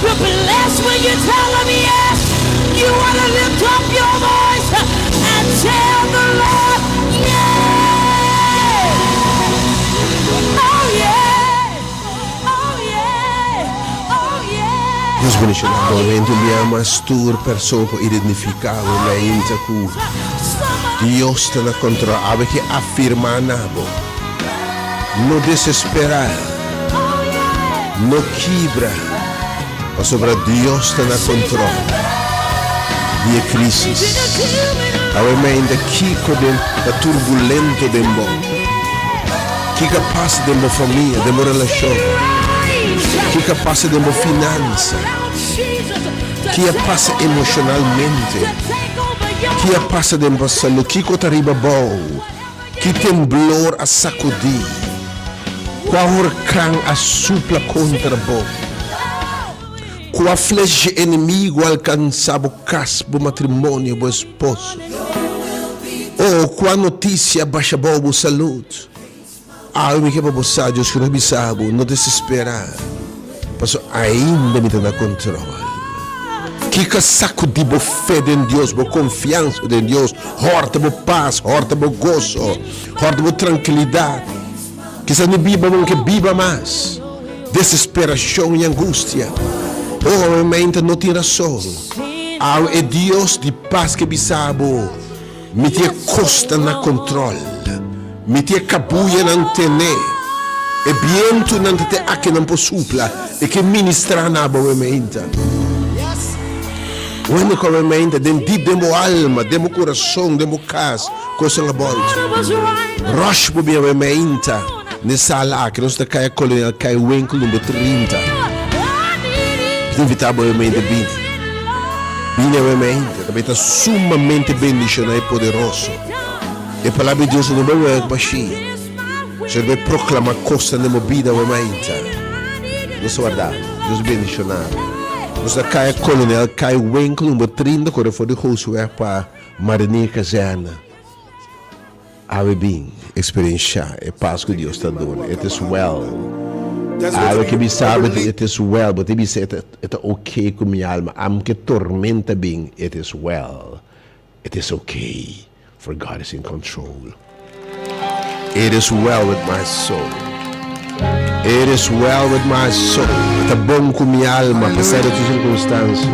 You're blessed when you tell him yes. You want to lift up your voice and tell the Lord yes. Oh yeah. Oh yeah. Oh yeah. Dios bendiciona bo. Momento un bia mas tur persoon por identifica bo mainta cu Dios ta na control. Awe ke afirma na bo. No desespera. No kibra. Pasobra Dios ta na control di e crisis. Awe mainta kico den ta turbulento den bo? Kiko a pasa den bo famia, den bo relashon? Kiko a pasa den bo finansa? Ki a pasa emoshonalmente? Ki a pasa den bo salú? Kiko ta riba bou? Ki temblor a sakudí? Kua horkan a supla kontra bo? Kua flesh dje enemigu a alkansá bo kas, bo matrimonio, bo esposo? O kua notisia a basha bou bo salud? Awe mi ke pa bo sa, Dios ku no bisa bo, no desesperá, pasobra ainda mi ta na kontrol. Kiko a sakudí bo fe den Dios, bo konfiansa den Dios, hòrta bo pas, hòrta bo goso, hòrta bo trankilidat? Kisas mi biba bo no ke biba mas. Desesperashon i angustia. Oh, awe meinta no tin rason. Awe e Dios di pas ke bisa bo, Mi tin e kosnan na kontrol. Mi tin e kabuyanan tené. E bientunan ta te akinan por supla e ke ministrá na bo awe meinta. Wende ku awe meinta den dip den bo alma, den bo kurason, den bo kas, kosnan a bòltu. Rush bo bin awe meinta n'e sala aki. Nos ta kaya Kolonel Kai Winkel number 30. Mi ta invitá bo awe meinta bini. Bini awe meinta. Ta bai ta sumamente bendishoná i poderoso. E Palabra di Dios no bai wèk bashí. Señor bai proklamá kosnan den bo bida awe mainta. Nos ta warda bo. Dios bendishoná bo. Nos ta kaya Kolonel Kai Winkel number 30 kore for di Hoosweg pa Marinier Kazerne. Awe bin eksperenshá e pas ku Dios ta duna. It is well. Awe ke bisa bo it is well, bo ta bisa e ta ok ku mi alma. Amke tormenta bin, it is well. It is ok, for God is in control. It is well with my soul. It is well with my soul. E ta bon ku mi alma, apesar di tur sirkunstansia.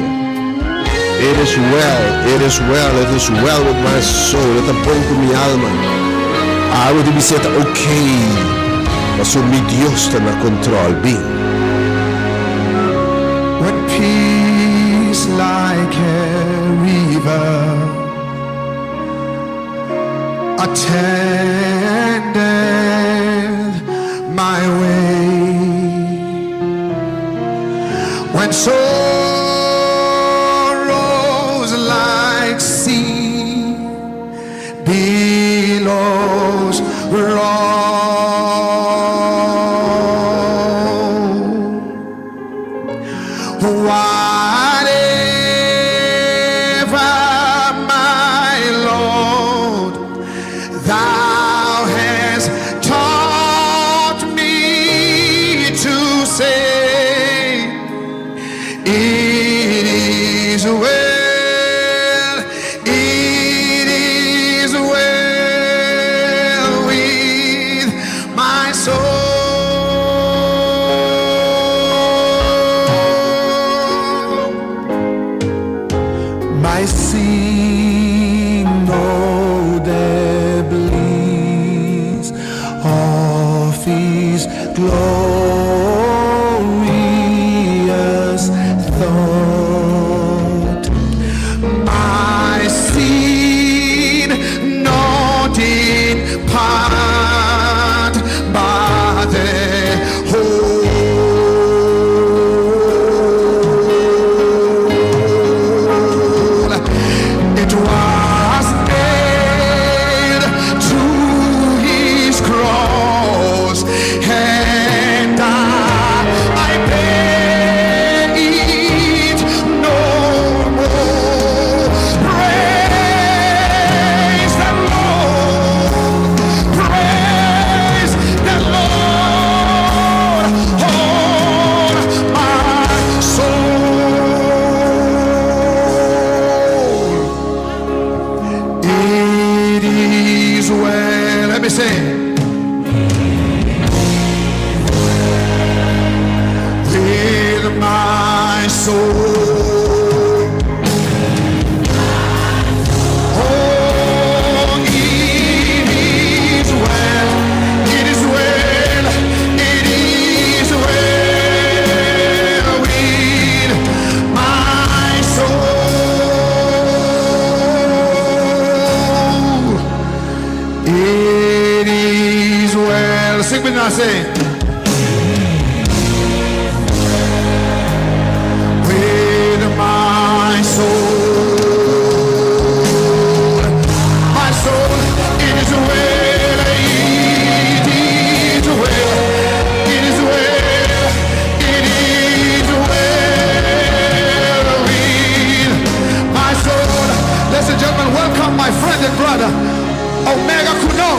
It is well, it is well, it is well with my soul. E ta bon ku mi alma. Awe di bisa e ta ok, pasobra mi Dios ta na kontrol. Bin. What peace like a river Attendeth my way When sorrows like sea billows roll. Whatever my Lord thou hast taught me to say, it is well, it is well with my soul. My sin know the bliss of his glorious thought. My sin not in part, but the whole. It was nailed to his cross, and I Sing with me now, say. With my soul, my soul, it is well, it is well, it is well, it is well with my soul. Ladies and gentlemen, welcome my friend and brother, Omega Kuno.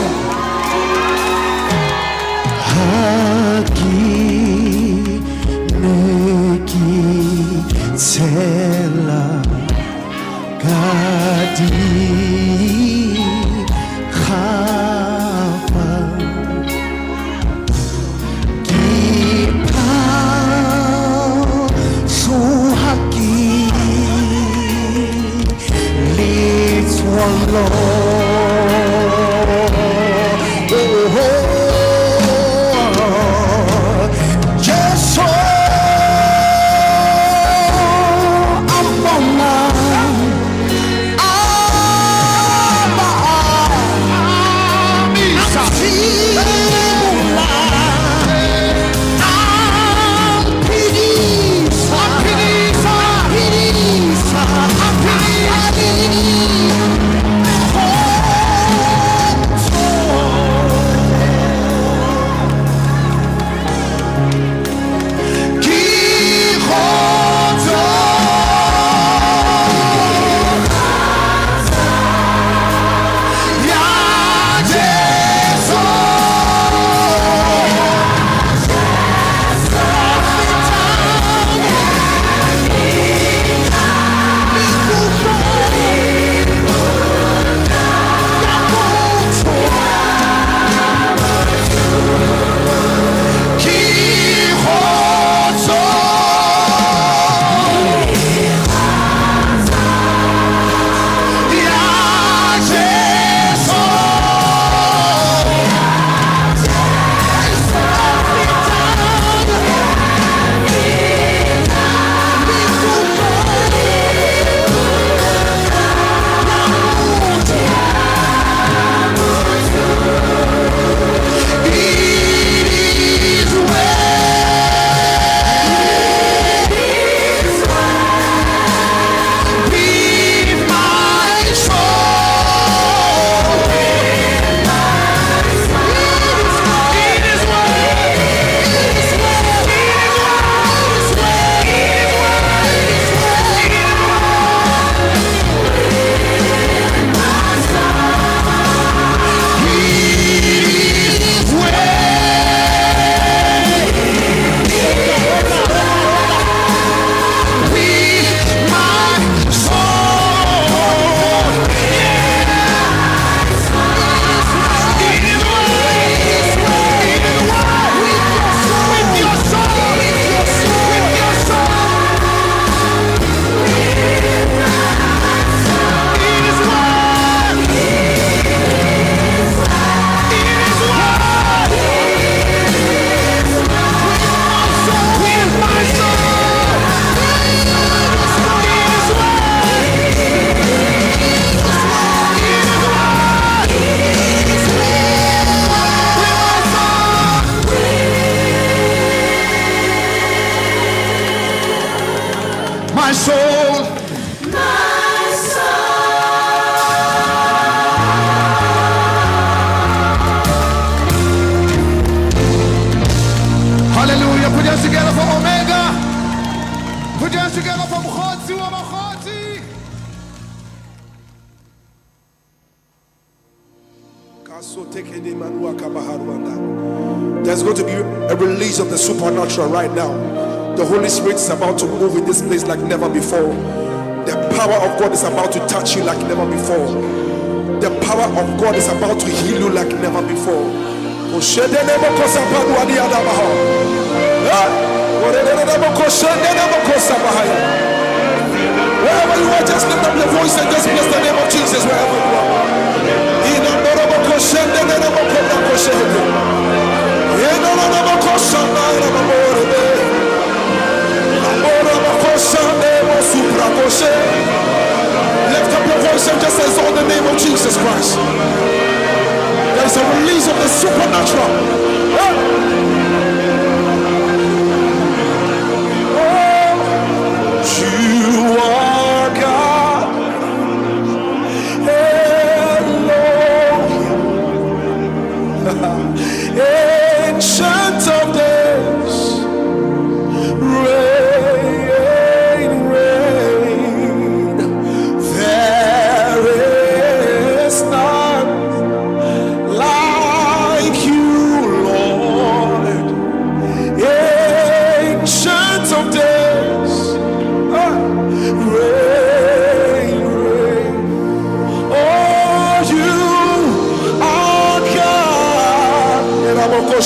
My soul. My soul. Hallelujah. Put your hands together for Omega. Put your hands together for Mkhotsi wa Makhotsi. There's going to be a release of the supernatural right now. The Holy Spirit is about to move in this place like never before. The power of God is about to touch you like never before. The power of God is about to heal you like never before. Wherever you are, just lift up your voice and just bless the name of Jesus wherever you are. Lift up your voice and just exalt the name of Jesus Christ. There is a release of the supernatural.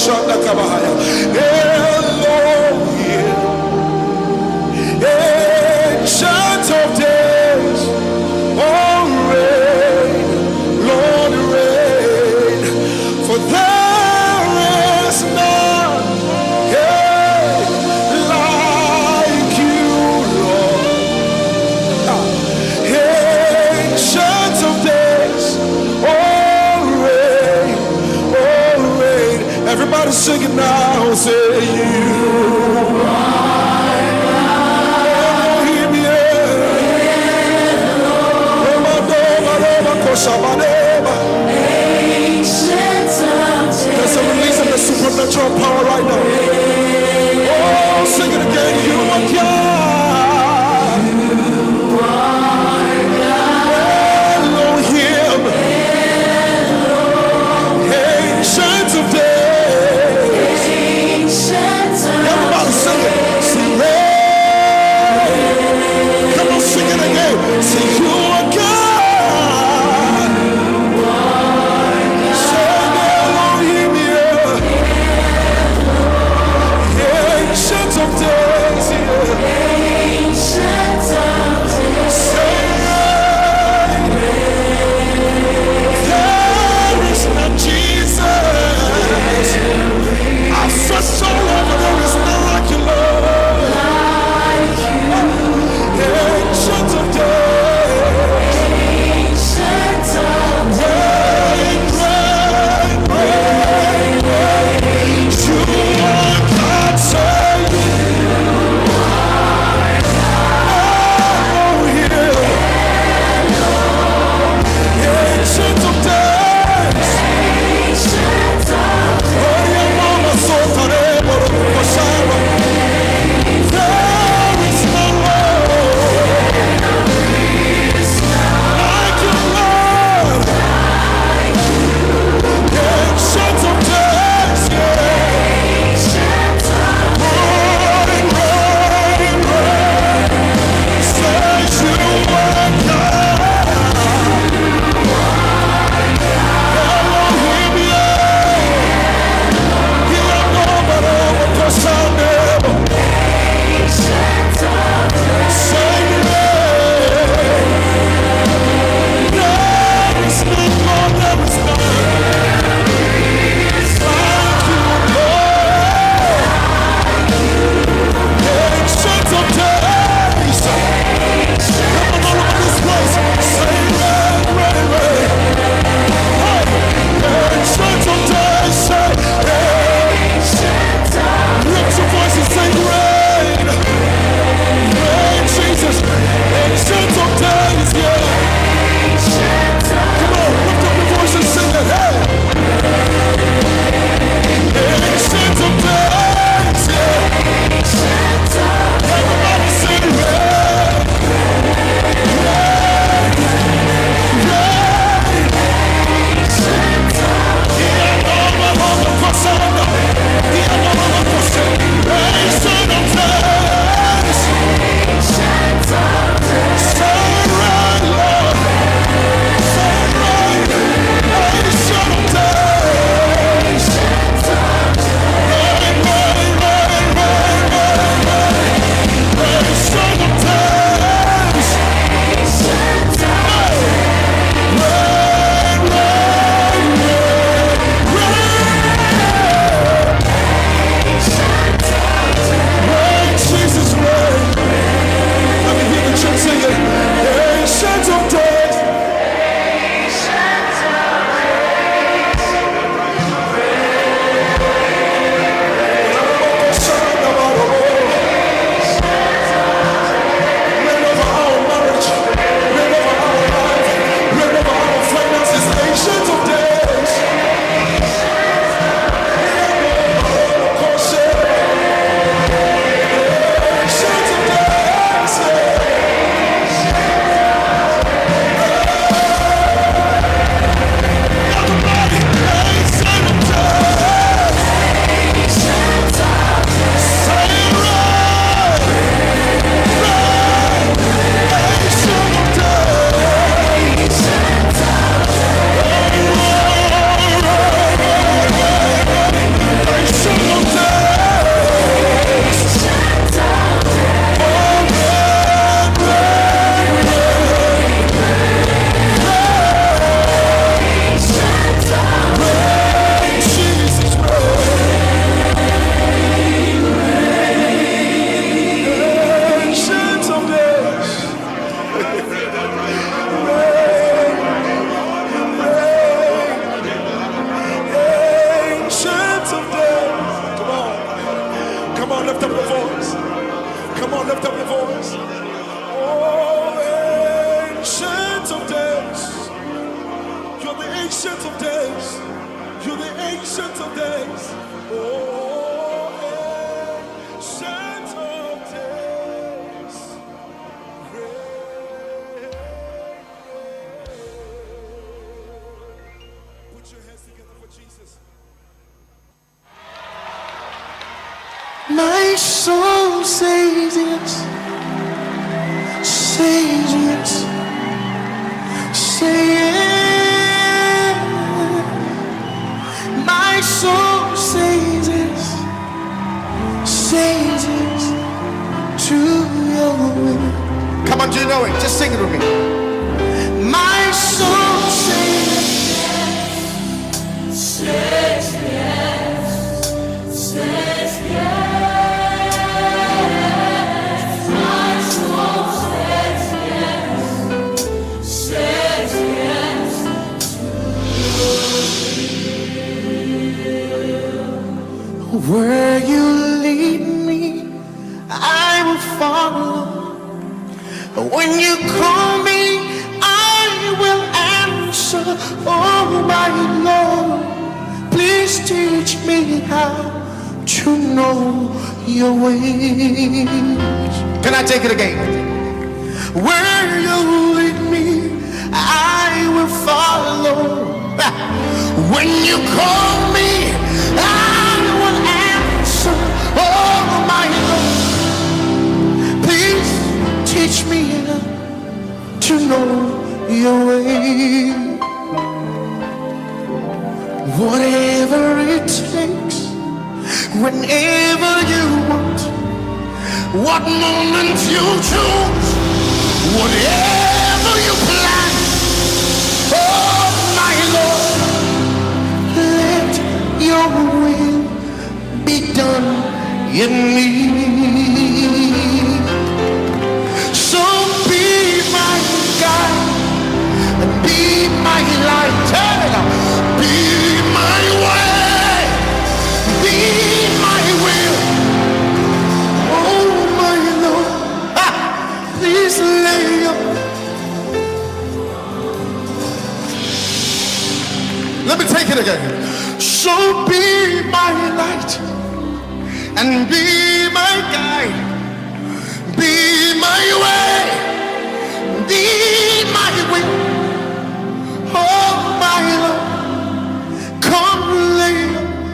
Shanda Kabahaya. Elohim. Ancient of days. Oh, reign, Lord, reign. For there is none, yeah, like you, Lord. Ancient of days, oh, reign, oh, reign. Everybody sing it now, say you. Elohim, yeah. Romadoma, Roma, Koshabadeba. There's a release of the supernatural power right now. Oh, sing it again. You are God. Elohim. Ancient of days. Everybody sing it. Sing it. Come on, sing it again. Say you are God. lift up your voice. Come on, lift up your voice. Oh, ancient of days. You're the ancient of days. You're the ancient of days. Oh, ancient of days. Great. Put your hands together for Jesus. My soul says yes, says yes, say yes. My soul says yes, says yes to your will. Come on, do you know it? Just sing it with me. My soul says Says yes, says yes. My soul says yes, says yes. Where you lead me, I will follow. When you call me, I will answer. Oh, my Lord, please teach me how to know your ways. Can I take it again? Where you lead me, I will follow. When you call me, I will answer. Oh, my Lord, please teach me to know your way. Whatever it takes, whenever you want, what moment you choose, whatever you plan, oh my Lord, let your will be done in me. So be my guide and be my light. Hey, Be my way. Be my will. Oh my Lord, ah, please lay your Let me take it again. So be my light and be my guide, be my way, be my will. Oh my Lord, come lay.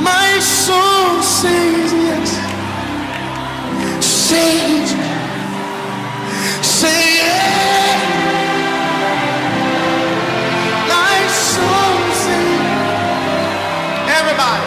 My soul says yes, says, say yes. My soul says, Everybody.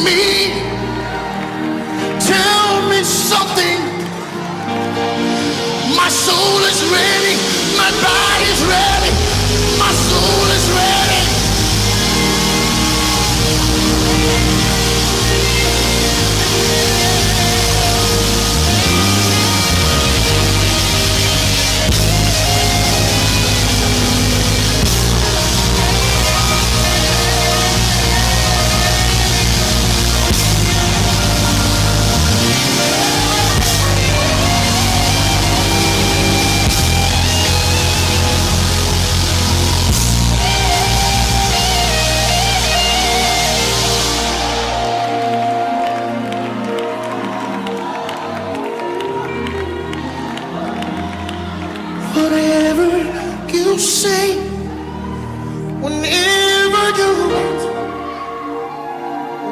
me. Tell me something. My soul is ready. My body's ready. My soul is ready. Whatever you say, whenever you want,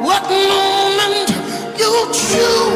what moment you choose.